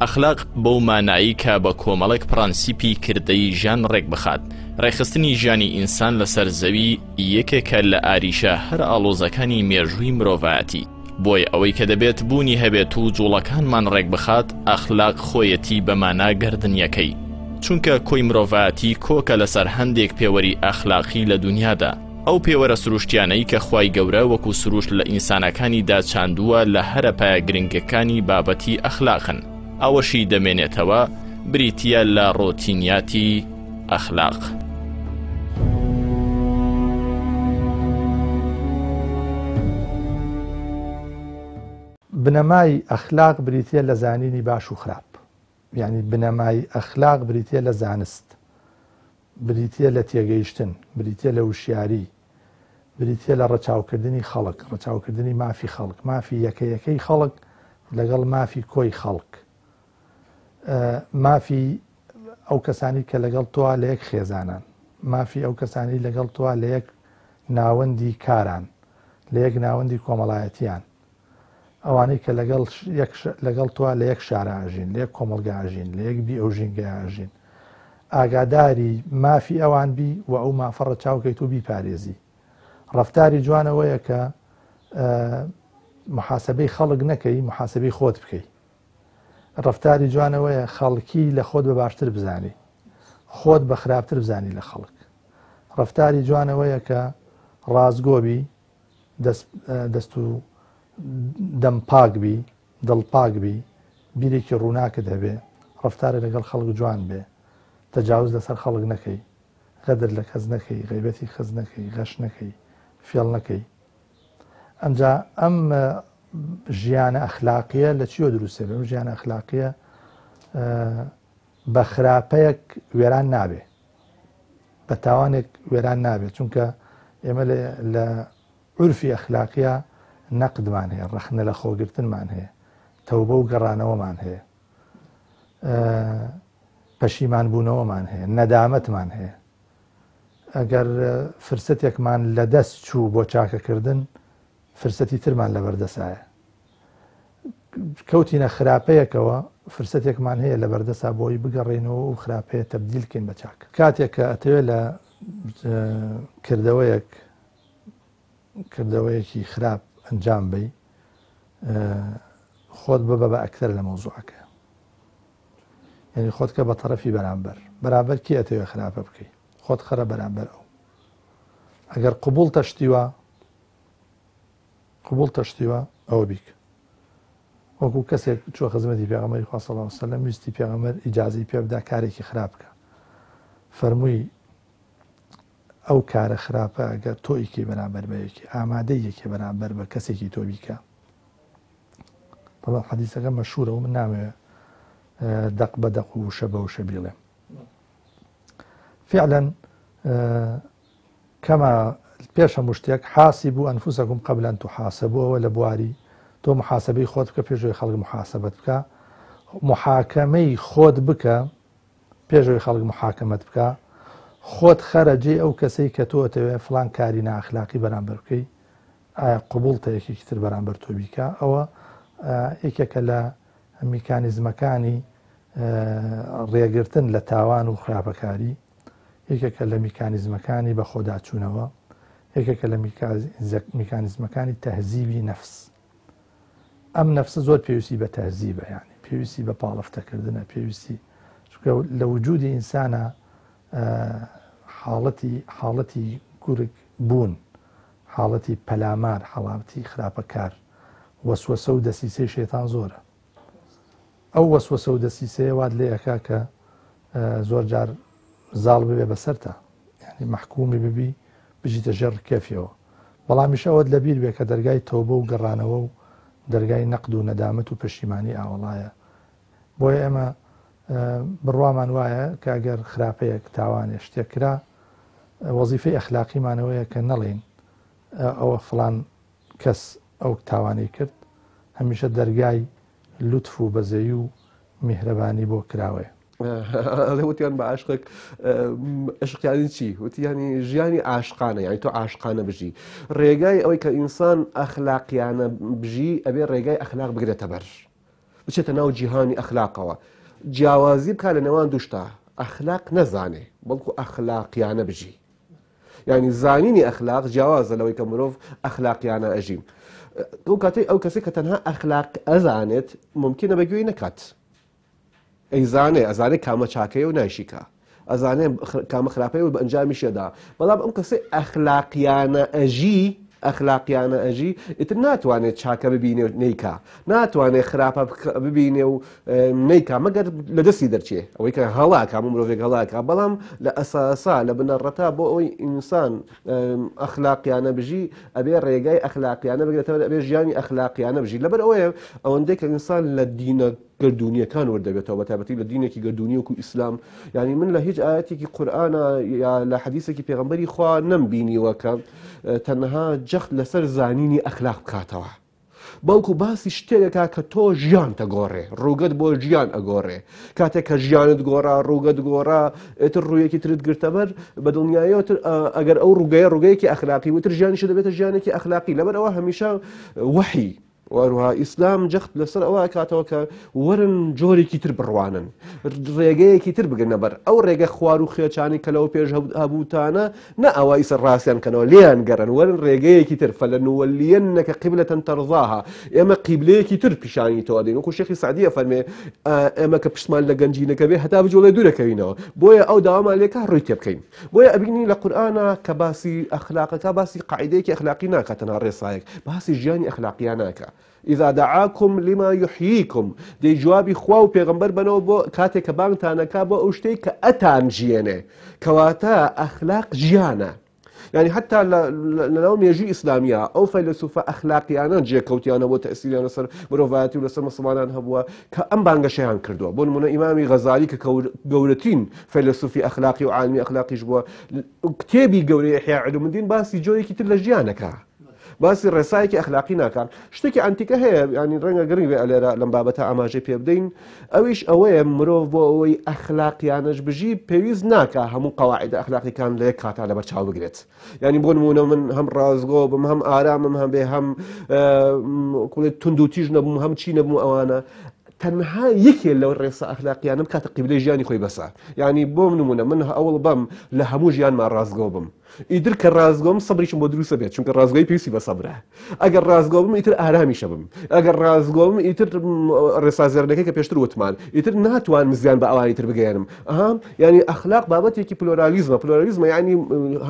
ئەخلاق بەو مانایەی کە بە کۆمەڵێک پڕەنسیپی کردەیی ژیان ڕێکبخات، ڕێکخستنی ژیانی ئینسان لەسەر زەوی یەکێکە لە ئاریشە هەرە ئاڵۆزەکانی مێژووی مرۆڤایەتی. بۆیە ئەوەی کە دەبێت بوونی هەبێت و جوڵەکانمان ڕێکبخات ئەخلاق خۆیەتی بە مانا گەردنیەکەی چونکە کۆی مرۆڤایەتی کۆکە لەسەر هەندێک پێوەری ئەخلاقی لە دونیادا ئەو پێوەرە سروشتیانەی کە خوای گەورە وەکو سروشت لە ئینسانەکانیدا چاندووە لە هەرە پایە گرنگەکانی بابەتی ئەخلاقن ئەوەشی دەمێنێتەوە بریتیە لە ڕۆتینیاتی ئەخلاق. بنەمای ئەخلاق بریتییە لە زانینی باش و خراپ. یانی بنەمای ئەخلاق بریتییە لە زانست، بریتییە لە تێگەیشتن، بریتییە لە وشیاری، بریتییە لە ڕەچاوکردنی خەڵک، ڕەچاوکردنی مافی خەڵک، مافی یەکە یەکەی خەڵک لەگەڵ مافی کۆی خەڵک، مافی ئەو کەسانی کە لەگەڵ تۆ لە یەک خێزانان، مافی ئەو کەسانی لەگەڵ تۆ لە یەک ناوەندی کاران، لە یەک ناوەندی کۆمەڵایەتیان، ئەوانەی کە لەگەڵ یەک لەگەڵ تۆ لە یەک شارا ئەژین، لە یەک کۆمەڵگا ئەژین، لە یەک بیئە و ژینگەیا ئەژین، ئاگاداری مافی ئەوان بی و ئەو مافە ڕەچاو کەیت و بیپارێزی. ڕەفتاری جوان ئەوەیە کە محاسبەی خەڵک نەکەی، محاسبەی خۆت بکەی. ڕەفتاری جوان ئەوەیە خەڵکی لە خۆت بە باشتر بزانی، خۆت بە خراپتر بزانی لە خەڵک. ڕەفتاری جوان ئەوەیە کە ڕاستگۆ بی، دەست و دەم پاک بی، دڵ پاک بی، بیرێکی ڕووناکت هەبێ، ڕەفتارت لەگەڵ خەڵک جوان بێ، تەجاوز لەسەر خەڵک نەکەی، غەدر لە کەس نەکەی، غەیبەتی کەس نەکەی، غەش نەکەی، فێڵ نەکەی. ئەمجا ئەم ژیانە ئەخلاقیە لە چیەوە دروستێ؟ ئەم ژیانە ئەخلاقیە بە خراپەیەک وێران نابێ، بە تاوانێک وێران نابێت، چونکە ئێمە لە عورفی ئەخلاقیە نەقدمان هەیە، ڕەخنە لە خۆگرتنمان هەیە، تەوبە و گەڕانەوەمان هەیە، پەشیمان بوونەوەمان هەیە، نەدامەتمان هەیە. ئەگەر فرسەتێکمان لەدەست چوو بۆ چاکەکردن، فرسەتی ترمان لەبەردەسایە. کەوتینە خراپەیەکەوە فرسەتێکمان هەیە لەبەردەسا بۆی بگەڕێینەوە و خراپەیە تەبدیل کەین بە چاک. کاتێک کە ئەتەوێت لە کردەوەیەک کردەوەیەکی خراپ ئەنجام بەی خۆت ببە بە ئەکتەر لە مەوزوعەکە، یعنی خۆت کە بە تەرەفی بەرامبەر، بەرامبەر کێ ئەتەوێت خراپە بکەی خۆت خەرە بەرامبەر ئەو. ئەگەر قبوڵ تەشتیوە قبوڵ تەشتیوە ئەوە بیکە. وەکو کەسێک چووە خزمەتی پێغەمبەری خوا صلی اللە علیه وسلم ویستی پێغەمبەر ئیجازەی پێ بدا کارێکی خراپ بکە فەرمووی ئەو کارە خراپە ئەگەر تۆ ئیکەی بەرامبەر بە یەکێ ئامادەی یەکێ بەرامبەر بە کەسێکی تۆ بیکە طبعا حەدیثەکە مەشهورە و من نامەوێ دەق بە دەق و وشە بە وشە بیڵێم فعلا کەما پێش هەموو شتێک حاسبوا انفسکم قبل ان تحاسبوا ئەوە لە بواری تۆ محاسبەی خۆت بکە پێش ئەوەی خەڵک محاسبەت بکە محاکەمەی خۆت بکە پێش ئەوەی خەڵک محاکەمەت بکە خۆت خەرە جێی ئەو کەسەی کە تۆ ئەتەوێ فڵان کاری نائەخلاقی بەرامبەر بکەی ئایا قبوڵتە یەکێکی تر بەرامبەر تۆ بیکا ئەوە یەکێکە لە میکانیزمەکانی ڕێگرتن لە تاوان و خراپەکاری یەکێکە لە میکانیزمەکانی بەخۆداچوونەوە، یەکێکە لە میکانیزمەکانی تەهزیبی نەفس. ئەم نەفسە زۆر پێویستی بە تەهزیبە، یعنی پێویستی بە پاڵفتەکردنە، پێویستی چونکە لە وجودی ئینسانە حاڵەتی حاڵەتی گورگ بوون، حاڵەتی پەلامار، حاڵەتی خراپەکار، وەسوەسە و دەسیسەی شەیتان زۆرە. ئەو وەسوەسە و دەسیسەیە وات لێ ئەکا کە زۆر جار زاڵ ببێ بەسەرتا یعنی مەحکومی ببی بژیتە ژێر ڕکێفیەوە بەڵامیش ئەوەت لەبیر بێ کە دەرگای تەوبە و گەڕانەوە و دەرگای نەقد و نەدامەت و پەشیمانی ئاوەڵایە بۆیە ئێمە بڕوامان وایە کە ئەگەر خراپەیەک تاوانێ شتێک کرا وەزیفەی ئەخلاقیمانەوەیە کە نەڵێین ئەوە فڵان کەس ئەو تاوانەی کرد هەمیشە دەرگای لوتف و بەزەیی و میهرەبانی بۆ کراوەیە. ئەڵێ وتیان بە عاشقێک عشق یانی چی؟ وتی یانی ژیانی عاشقانە یانی تۆ عاشقانە بژی ڕێگای ئەوەی کە ئینسان ئەخلاقیانە بژی ئەبێ ڕێگای ئەخلاق بگرێتە بەر بچێتە ناو جیهانی ئەخلاقەوە جیاوازی بکە لە نێوان دوشتا ئەخلاق نەزانێ بەڵکو ئەخلاقیانە بژی یانی زانینی ئەخلاق جیاوازە لەوەی کە مرۆڤ ئەخلاقیانە ئەژی ئەو کاتەی ئەو کەسێک کە تەنها ئەخلاق ئەزانێت ممکنە بە گوێی نەکات ئەیزانێ ئەزانێ کامە چاکەیە و نایشیکا ئەزانێ کامە خراپەیە و بە ئەنجامیشەدا بەڵام ئەم کەسەی ئەخلاقیانە ئەژی. ئەخلاقیانە ئەژی ئیتر ناتوانێت چاکە ببینێ و نەیکا ناتوانێت خراپە ببینێ و نەیکا مەگەر لە دەستی دەرچێ ئەوەی کە هەڵاکە هەموو مرۆڤێک هەڵاکە بەڵام لە ئەساسا لە بنەڕەتا بۆ ئەوەی ئینسان ئەخلاقیانە بژی ئەبێ ڕێگای ئەخلاقیانە بگرێتەوە ئەبێ ژیانی ئەخلاقیانە بژی لەبەر ئەوەیە ئەوەندەی کە ئینسان لە دینە گەردوونیەکان وردەبێتەوە بە تایبەتی لە دینێکی گەردوونی وەکو ئیسلام یعنی من لە هیچ ئاەتێکی قورئانە یا لە حەدیسێکی پێغەمبەری خوا نەمبینیوە کە تەنها جەخت لەسەر زانینی ئەخلاق بکاتەوە بەڵکو باسی شتێکەکە کە تۆ ژیان تەگۆڕێ ڕووگەت بۆ ژیان ئەگۆڕێ کاتێک کە ژیانت گۆڕا ڕووگەت گۆڕا ئێتر ڕوویەکی ترت گرتەبەر بە دڵنیاییەوە تر ئەگەر ئەو ڕووگەیە ڕووگەیەکی ئەخلاقی وتر ژیانیشە دەبێتە ژیانێکی ئەخلاقی لەبەر ئەوە هەمیشە وەحی وهەروەها ئیسلام جەخت لەسەر ئەوە ئەکاتەوە کە وەرن جۆرێکی تر بڕوانن ڕێگەیەکی تر بگرنە بەر ئەو ڕێگە خوار و خێچانی کە لەوە پێش هەبووتانە نە ئەوە ئیسە ڕاستیان کەنەوە لێیان گەڕن وەرن ڕێگەیەکی تر فلنولینک قبلة ترضاها ئێمە قیبلەیەکی تر پیشانی تۆ ئەدەین وەکو شێخی سعدی ئەفەرمێ ئێمە کە پشتمان لە گەنجینەکە بێ هەتا بجوڵێ دوورەکەوینەوە بۆیە ئەو داوامان لێکا ڕووی تێ بکەین بۆیە ئەبینی لە قورئانا کە باسی ئەخلاقەکە باسی قاعیدەیەکی ئەخلاقی ناکات تەنها ڕێسایەک باسی ژیانی ئەخلاقیان ناکا اذا دعاکم لما یحییکم دەی جوابی خوا و پێغەمبەر بەنەوە بۆ کاتێک کە بانگتانەکا بۆ ئەو شتەی کە ئەتان ژیێنێ کەواتە ئەخلاق ژیانە یعنی حتا لەناو مێژوی ئیسلامیە ئەو فەیلەسوفە ئەخلاقیانە جێکەوتیانە بۆ تەسیریان لەسەر مرۆڤایەتی و لەسەر مسلمانان هەبووە کە ئەم بانگەشەیان کردووە بۆ نمونە ئیمامی غەزالی کە گەورەترین فەیلەسوفی ئەخلاقی و عالمی ئەخلاقیش بووە کتێبی گەورەی ئیحیا علوم الدین باسی جۆرێکی تر لە ژیانەکە باسی ڕێسایەکی ئەخلاقی ناکات شتێکی ئەنتیکە هەیە ینی ڕەنگە گرنگ بێ ئەلێرە لەم بابەتە ئاماژەی پێ بدەین ئەویش ئەوەیە مرۆڤ بۆ ئەوەی ئەخلاقیانەش بژی پێویست ناکە هەموو قەواعدە ئەخلاقیەکان لە یەک کاتا لەبەر چاو بگرێت یعنی بۆ نمونە من هەم ڕازگۆ بم هەم ئارامم هەبێ هەم توند و تیژ نەبووم هەم چی نەبوو ئەوانە تەنها یەکێ لەو ڕێسا ئەخلاقیانە بکاتە قیبلەی ژیانی خۆی بەسە یعنی بۆ نمونە من ئەوڵ بەم لە هەموو ژیانما ڕاستگۆ بم ئیتر کە ڕاستگۆم سەبریشم بۆ دروستە بێت چونکە ڕاستگۆی پێویستی بە سەبرە ئەگەر ڕاستگۆ بم ئیتر ئارامیشە بم ئەگەر ڕاستگۆ بم ئیتر ڕێسا زێڕینەکەی کە پێشتر وتمان ئیتر ناتوانم زیان بە ئەوانی تر بگەیەنم ئەها یعنی ئەخلاق بابەتێکی پلۆرالیزمە پلۆرالیزمە یعنی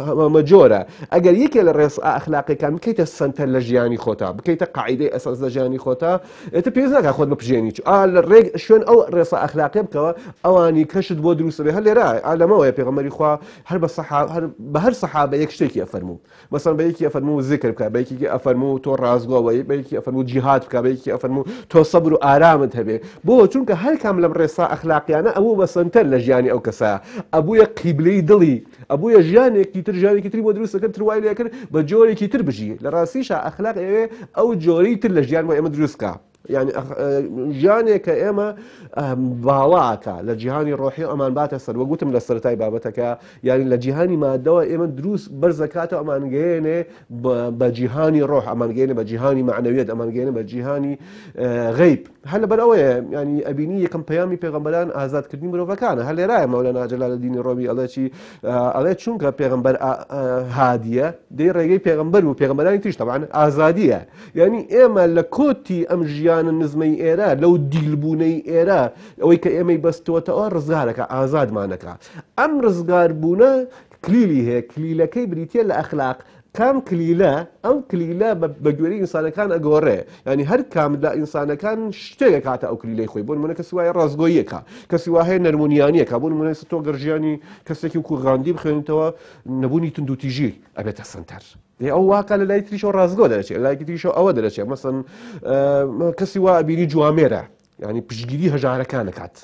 هەمەجۆرە ئەگەر یەکێ لە ڕێسا ئەخلاقیەکان بکەیتە سەنتەر لە ژیانی خۆتا بکەیتە قاعیدەی ئەساس لە ژیانی خۆتا ئیتر پێویست ناکات خۆت بپژێنی چ ئا لە ڕێک شوێن ئەو ڕێسا ئەخلاقیە بکەوە ئەوانی کەشت بۆ دروست بێ هەر لێرە ئا لەمەوەیە پێغەمبەری خوا هەر بە سەحا هەر بە هەر سەحابە یەک شتێکی ئەفەرموو مەسەن بە یەکی ئەفەرموو زیکر بکە بە یەکێکی ئەفەرموو تۆ ڕاستگۆ بە بە یەکی ئەفەرموو جیهاد بکە بە یەکی ئەفەرموو تۆ سەبر و ئارامت هەبێ بۆ چونکە هەر کام لەم ڕێسا ئەخلاقیانە ئەبوو بە سەنتەر لە ژیانی ئەو کەسە ئەبوویە قیبلەی دڵی ئەبوویە ژیانێکی تر ژیانێکی تری بۆ دروست کرد تر وای لێکرد بە جۆرێکی تر بژی لە ڕاستیشا ئەخلاق ئەوێ ئەو جۆری تر لە ژیان بۆ ئێمە دروست کا یعنی ژیانێک کە ئێمە باڵاکە لە جیهانی ڕۆحی ئەمان باتە سەر وە گوتم لە سەرای بابەتەکە یعنی لە جیهانی مادەوە ئێمە دروست بەرزەکاتەوە ئەمانگەیەنێ بە جیهانی ڕۆح ئەمانگەێنێ بە جیهانی معنەویت ئەمانگەێنێ بە جیهانی غیب هەر لەبەر ئەوەیە ینی ئەبینی یەکەم پەیامی پێغەمبەران ئازادکردنی مرۆڤەکانە هەر لێرایە مەولانا جەلالەدینی ڕۆمی ئەڵێ چی ئەڵێ چونکە پێغەمبەر هادیە دەی ڕێگەی پێغەمبەر و پێغەمبەرانی تریش تەبعەن ئازادیە یعنی ئێمە لە کۆتی ئەم ژیانە نزمەی ئێرە لەو دیلبوونەی ئێرە ئەوەی کە ئێمەی بەستووەتەوە ڕزگارەکە ئازادمانەکە ئەم ڕزگاربوونە کلیلی هەیە کلیلەکەی بریتە لە ئەخلاق کام کلیلە ئەو کلیلە بە گوێرەی ئینسانەکان ئەگۆڕێ یعنی هەر کام لە ئینسانەکان شتێک ئەکاتە ئەو کلیلەی خۆی بۆ نمونە کەسی وایە ڕاستگۆییەکە کەسی وا هەیە نەرمونیانیەکە بۆ نمونە تۆ گەر ژیانی کەسێکی وەکو غاندی بخوێنیتەوە نەبوونی توندوتیژی ئەبێتە سەنتەر دێ ئەو واقع لە لای تریشەوە ڕاستگۆ دەرەچێت لە لایەکی تریشەوە ئەوە دەرەچێت مەسەن کەسی وا ئەبینی جوامێرە یعنی پشتگیری هەژارەکان ئەکات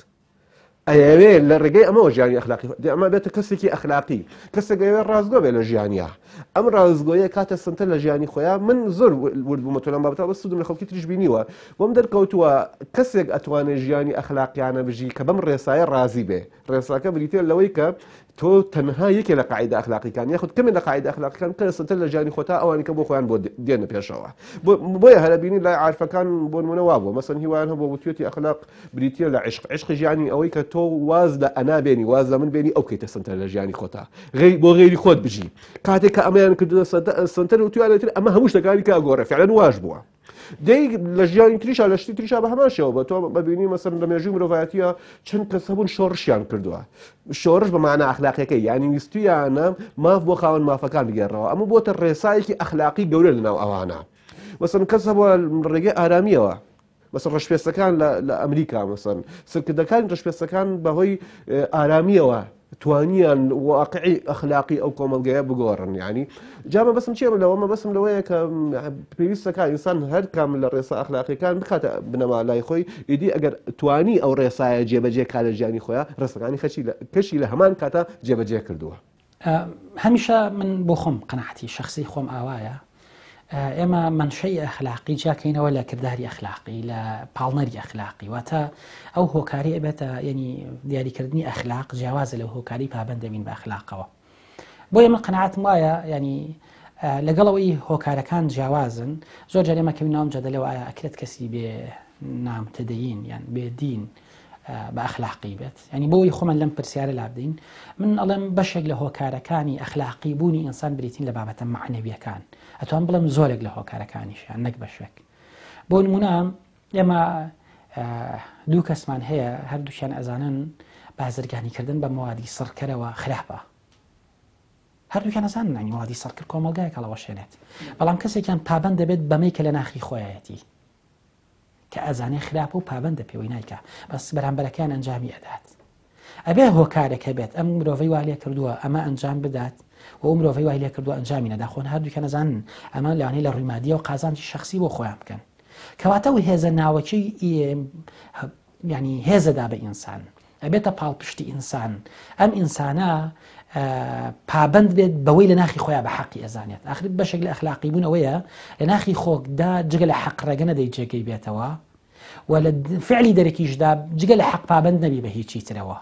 ئەیەوێ لە ڕێگەی ئەمەوە ژیانی ئەخلاقی دێ ئەمە بێتە کەسێکی ئەخلاقی کەسێک ئەیەوێ ڕاستگۆ بێ لە ژیانیا ئەم ڕاستگۆیە کاتە سنتەر لە ژیانی خۆیان من زۆر ورد بوومە لەم بابەتە بەس سوودم لە خەڵکی تریش بینیوە بۆم دەرکەوتووە کەسێک ئەتوانێ ژیانی ئەخلاقیانە بژی کە بەم ڕێسایە ڕازی بێ ڕێساکە بریتیە لەوەی کە تۆ تەنها یەکێ لە قاعیدە ئەخلاقیکان یاخود کەمێ لە قاعیدە ئەخلاقیکان بکەنە سەنتەر لە ژیانی خۆتا ئەوانی کە بۆ خۆیان بۆ دێنە پێشەوە بۆیە هەرە بینی لای عارفەکان بۆ نمونە وابووە مەسەن هیوایان هەبووە وتوێتی ئەخلاق بریتیە لە عشق عشق ژیانی ئەوەی کە تۆ واز لە ئەنا بێنی واز لە من بێنی ئەو بکەیتە سەنتەر لە ژیانی خۆتا بۆ غەیری خۆت بژی کاتێک کە ئەمەیان کردووە سەنتەر وتویانە تر ئەمە هەموو شتەکانی کە ئەگۆڕێ فعلەن واش بووە. دەی لە ژیانی تریشا لە شتی تریشا بە هەمان شێوە بە تۆ بەبینی مەسەن لە مێژووی مرۆڤایەتیە چەند کەس هەبوون شۆڕشیان کردووە شۆڕش بە مانا ئەخلاقیەکەی یانی ویستویانە ماف بۆ خاوەن مافەکان بگێڕەوە ئەمە بۆتە ڕێسایەکی ئەخلاقی گەورە لەناو ئەوانە مەسەن کەس هەبووە ڕێگەی ئارامیەوە مەسەن ڕەشپێستەکان لە ئەمریکا مەسەن سەرکردەکانی ڕەشپێستەکان بەهۆی ئارامیەوە توانیان واقعی ئەخلاقی ئەو کۆمەڵگەیە بگۆڕن یعنی جا مەبەستم چییە لەوە مەبەستم لەوەیە کە پێویستەکە ئینسان هەر کام لە ڕێسا ئەخلاقیەکان بخاتە بنەما لای خۆی ئیدی ئەگەر توانی ئەو ڕێسایە جێبەجێ کا لە ژیانی خۆیان ڕێسەکانی خەچی کەشی لە هەمان کاتا جێبەجێ کردووە. هەمیشە من بۆ خۆم قەناعەتی شەخسی خۆم ئاوایە ئێمە مەنشەی ئەخلاقی جیاکەینەوە لە کرداری ئەخلاقی لە پاڵنەری ئەخلاقی واتە ئەو هۆکاری ئەبێتە یعنی دیاریکردنی ئەخلاق جیاوازە لەو هۆکاری پابەند دەبین بە ئەخلاقەوە بۆیە من قەناعەتم وایە ینی لەگەڵەوەی هۆکارەکان جیاوازن زۆر جار ئێمە کەوین ناوم جەدەلەوە ئایا ئەکرێت کەسی بێ نامتەدەین یان بێ دین بە ئەخلاقی بێت ینی بۆی خۆمان لەم پرسیارە لابدەین من ئەڵێم بەشێک لە هۆکارەکانی ئەخلاقی بوونی ئینسان بریتین لە بابەتە معنەویەکان ئەتوان بڵێم زۆرێک لە هۆکارەکانیشیان نەک بەشێک بۆ نمونە ئێمە دوو کەسمان هەیە هەردووکیان ئەزانن بازرگانیکردن بە موادی سڕکەرەوە خراپە هەردووکیان ئەزانن ینی موادی سڕکرد کۆمەڵگایەک هەڵەوەشێنێت بەڵام کەسێکیان پابند دەبێت بەمەی کە لە ناخی خۆیەتی کە ئەزانێ خراپە و پابەندە پێوەی نایکا بەس بەرامبەرەکەیان ئەنجامی ئەدات ئەبێ هۆکارێک هەبێت ئەم مرۆڤەی وا لێ کردووە ئەمە ئەنجام بدات و ئەو مرۆڤەی وای لێ کردووە ئەنجامی نەدا خۆن هەردووکیان ئەزانن ئەمە لەوانەیە لە ڕووی مادیەوە قازانجی شخصی بۆ خۆیان بکەن کەواتە و هێزە ناوەکی یعنی هێزەدا بە ئینسان ئەبێتە پاڵپشتی ئینسان ئەم ئینسانە پابند بێت بەوەی لە ناخی خۆیان بە حەقی ئەزانێت ئاخر بەشێک لە ئەخلاقی بوون ئەوەیە لە ناخی خۆکدا جگە لە حەق ڕێگە نەدەی جێگەی بێتەوە و لە فعلی دەرەکیشدا جگە لە حەق پابند نەبی بە هیچی ترەوە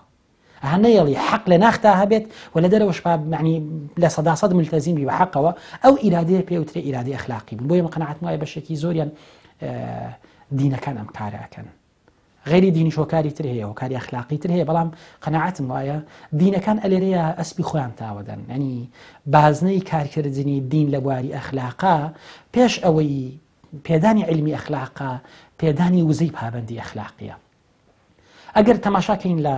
ئەها نەیەڵی حەق لە ناختا هەبێت و لە دەرەوەش معنی لە سەدا سەد ملتەزیم بی بە حەقەوە ئەو ئیرادەیە پێوترێ ئیرادەی ئەخلاقی بوون بۆیە من قەناعەتم وایە بەشێکی زۆریان دینەکان ئەم کارە ئەکەن غەیری دینیش هۆکاری تر هەیە هۆکاری ئەخلاقی تر هەیە بەڵام قەناعەتم وایە دینەکان ئەلێرەیە ئەسپی خۆیان تاوەدەن ینی بازنەی کارکردنی دین لە بواری ئەخلاقا پێش ئەوەی پێدانی علمی ئەخلاقا پێدانی وزەی پابندی ئەخلاقیە ئەگەر تەماشاکەین لە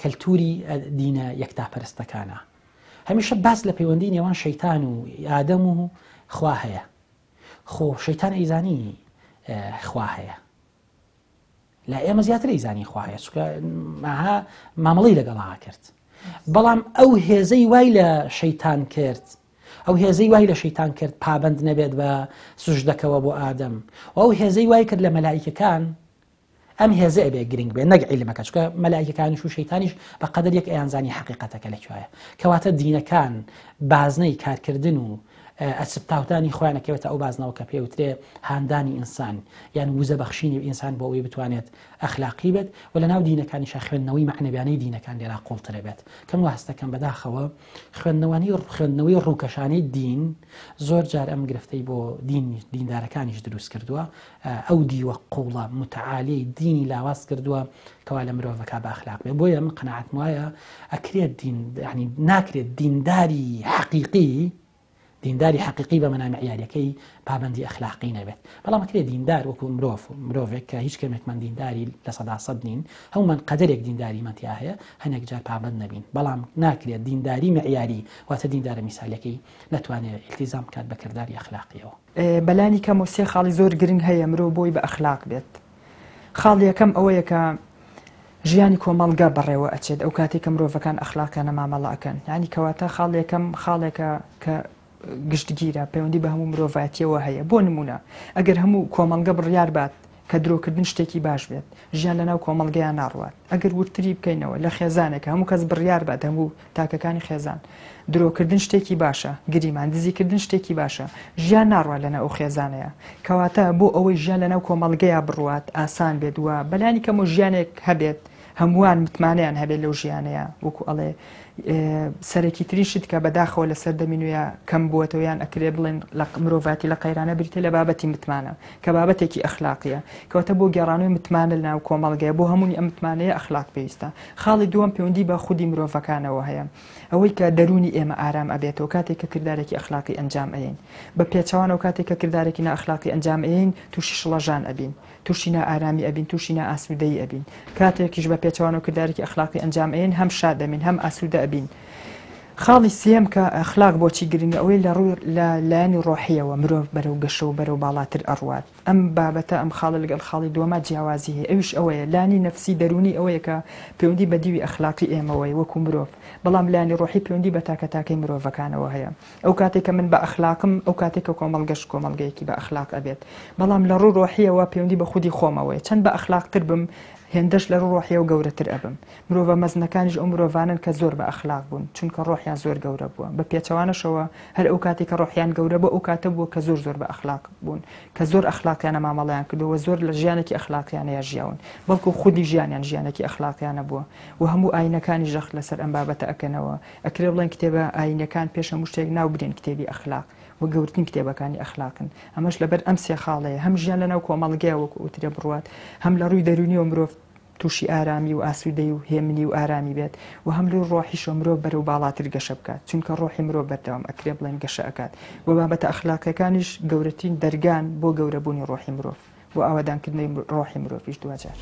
کەلتوری دینە یەکتاپەرستەکانە هەمیشە باس لە پەیوەندی نێوان شەیتان و ئادەم و خوا هەیە خۆ شەیتان ئەیزانی خوا هەیە لە ئێمە زیاتر ئەیزانی خوا هەیە چکە ماها مامەڵی لەگەڵا کرد بەڵام ئەو هێزەی وای لە شەیتان کرد ئەو هێزەی وای لە شەیتان کرد پابند نەبێت بە سوژدەکەوە بۆ ئادەم و ئەو هێزەی وای کرد لە مەلایکەکان ئەم هێزە ئەبێ گرنگ بێ نەک عیلمەکە چونکە مەلائیکەکانیش و شەیتانیش بە قەدەر یەک ئەیانزانی حەقیقەتەکە لە کوێیە کەواتە دینەکان بازنەی کارکردن و ئەسپتاودانی خۆیان ئەکەوێتە ئەو بازنەوە کە پێوترێ هاندانی ئینسان یان وزە بەخشینی ئینسان بۆ ئەوەی بتوانێت ئەخلاقی بێت و لە ناو دینەکانیشا خوێندنەوەی مەعنەویانەی دینەکان لێرا قوڵترە بێت کەم وا هەستەکەم بەداخەوە خوێندنەوانی خوێندنەوەی ڕووکەشانەی دین زۆر جار ئەم گرفتەی بۆ دین دیندارەکانیش دروست کردووە ئەو دیوە قوڵە متعالیەی دینی لاواز کردووە کەوا لە مرۆڤەکە بە ئەخلاق بێ بۆیە من قەناعەتم وایە ئەکرێت دین یعنی ناکرێت دینداری حەقیقی دینداری حەقیقی بە مەنا معیاریەکەی پابەندی ئەخلاقی نەبێت بەڵام ئەکرێت دیندار وەکو مرۆڤ مرۆڤێک کە هیچ کەمێکمان دینداری 100% نین هەمومان قەدەرێک دینداریمان تیا هەیە هەنێک جار پابەند نەبین بەڵام ناکرێت دینداری معیاری واتە دیندارە میسالیەکەی نەتوانێت ئیلتیزام بکات بە کرداری ئەخلاقیەوە. بەلانی کەمەوە سێ خاڵی زۆر گرنگ هەیە مرۆڤ بۆی بە ئەخلاق بێت. خاڵی یەکەم ئەوەیە کە ژیانی کۆمەڵگە بەڕێوە ئەچێت ئەو کاتێک کە مرۆڤەکان ئەخلاقیانە مامەڵە ئەکەن یعنی کەواتە خاڵ یەکەم خاڵێکە کە گشتگیرە پەیوەندی بە هەموو مرۆڤایەتیەوە هەیە بۆ نمونە ئەگەر هەموو کۆمەڵگە بڕیار بات کە درۆکردن شتێکی باش بێت ژیان لەناو کۆمەڵگەیان ناڕوات ئەگەر وردتری بکەینەوە لە خێزانێک هەموو کەس بڕیار بات هەموو تاکەکانی خێزان درۆکردن شتێکی باشە گریمان دزیکردن شتێکی باشە ژیان ناڕوات لەناو ئەو خێزانەیە کەواتە بۆ ئەوەی ژیان لەناو کۆمەڵگەیا بڕوات ئاسان بێت و بەلانی کەمەوە ژیانێک هەبێت هەمووان متمانەیان هەبێت لەو ژیانەیە وەکو ئەڵێ. سەرەکی ترین شت کە بەداخەوە لە سەردەمی نوێیا کەم بووەتەوە یان ئەکرێ بڵێن لە مرۆڤاتی لە قەیرانە بریتە لە بابەتی متمانە کە بابەتێکی ئەخلاقیە کەواتە بۆ گێڕانەوەی متمانە لە ناو کۆمەڵگەیە بۆ هەمووی ئەم متمانەیە ئەخلاق پێویستە خاڵی دووەم پەیوەندی بە خودی مرۆڤەکانەوە هەیە ئەوەی کە دەروونی ئێمە ئارام ئەبێتەوە کاتێک کە کردارێکی ئەخلاقی ئەنجام ئەیەین بە پێچەوانەوە کاتێک کە کردارێکی نائەخلاقی ئەنجام ئەیەین تووشی شڵەژان ئەبین تووشی نائارامی ئەبین، تووشی نائاسوودەیی ئەبین. کاتێکیش بە پێچەوانەوە کردارێکی ئەخلاقی ئەنجام ئەیەین هەم شاد ئەبین، هەم ئاسوودە ئەبین. خاڵی سێیەم کە ئەخلاق بۆچی گرنگە ئەوەیە لە ڕووی لە لایەنی ڕۆحییەوە مرۆڤ بەرەو گەشە و بەرەو باڵاتر ئەڕوات. ئەم بابەتە ئەم خاڵە لەگەڵ خاڵی دووەما جیاوازی هەیە ئەویش ئەوەیە لانی نەفسی دەروونی ئەوەیە کە پەیوەندی بە دیوی ئەخلاقی ئێمەوەیە وەکوو مرۆڤ بەڵام لایەنی ڕۆحی پەیوەندی بە تاکە تاکەی مرۆڤەکانەوە هەیە. ئەو کاتێک کە من بە ئەخلاقم ئەو کاتێک کە کۆمەڵگەش کۆمەڵگەیەکی بە ئەخلاق ئەبێت بەڵام لە ڕوو ڕۆحیەوە پەیوەندی بە خودی خۆمەوەیە چەند بە ئەخلاقتر بم هێندەش لە ڕوو ڕۆحیەوە گەورەتر ئەبم مرۆڤە مەزنەکانیش ئەو مرۆڤانەن کە زۆر بە ئەخلاق بوون چونکە ڕۆحیان زۆر گەورە بووە بە پێچەوانەشەوە هەر ئەو کاتێک کە ڕۆحیان گەورە بوو ئەو کاتە بووە کە زۆر زۆر بە ئەخلاق بوون کە زۆر ئەخلاقیانە مامەڵەیان کردووە زۆر لە ژیانێکی ئەخلاقیانەیە ژیاون بەڵکو خودی ژیانیان ژیانێکی ئەخلاقیانە بووە و هەموو ئاینەکانیش جەخت لەسەر ئەم بابەتە ئەکەنەوە ئەکرێ بڵێن کتێبە ئایینیەکان پێش هەموو شتێک ناو برێن کتێبی ئەخلاق و گەورترین کتێبەکانی ئەخلاقن ئەمەش لەبەر ئەم سێ خاڵەیە هەم ژیان لەناو کۆمەڵگەیە وەکو ئوترێ بڕوات هەم لە ڕووی دەروونیەوە مرۆڤ تووشی ئارامی و ئاسوودەی و هێمنی و ئارامی بێت و هەم لەو ڕۆحیشەوە مرۆڤ بەرەو باڵاتر گەشە بکات چونکە ڕۆحی مرۆڤ بەردەوام ئەکرێ بڵێن گەشە ئەکات و بابەتە ئەخلاقیەکانیش گەورەترین دەرگان بۆ گەورەبوونی ڕۆحی مرۆڤ. بۆ ئاوەدانکردنەوەی ڕۆحی مرۆڤیش دواجار.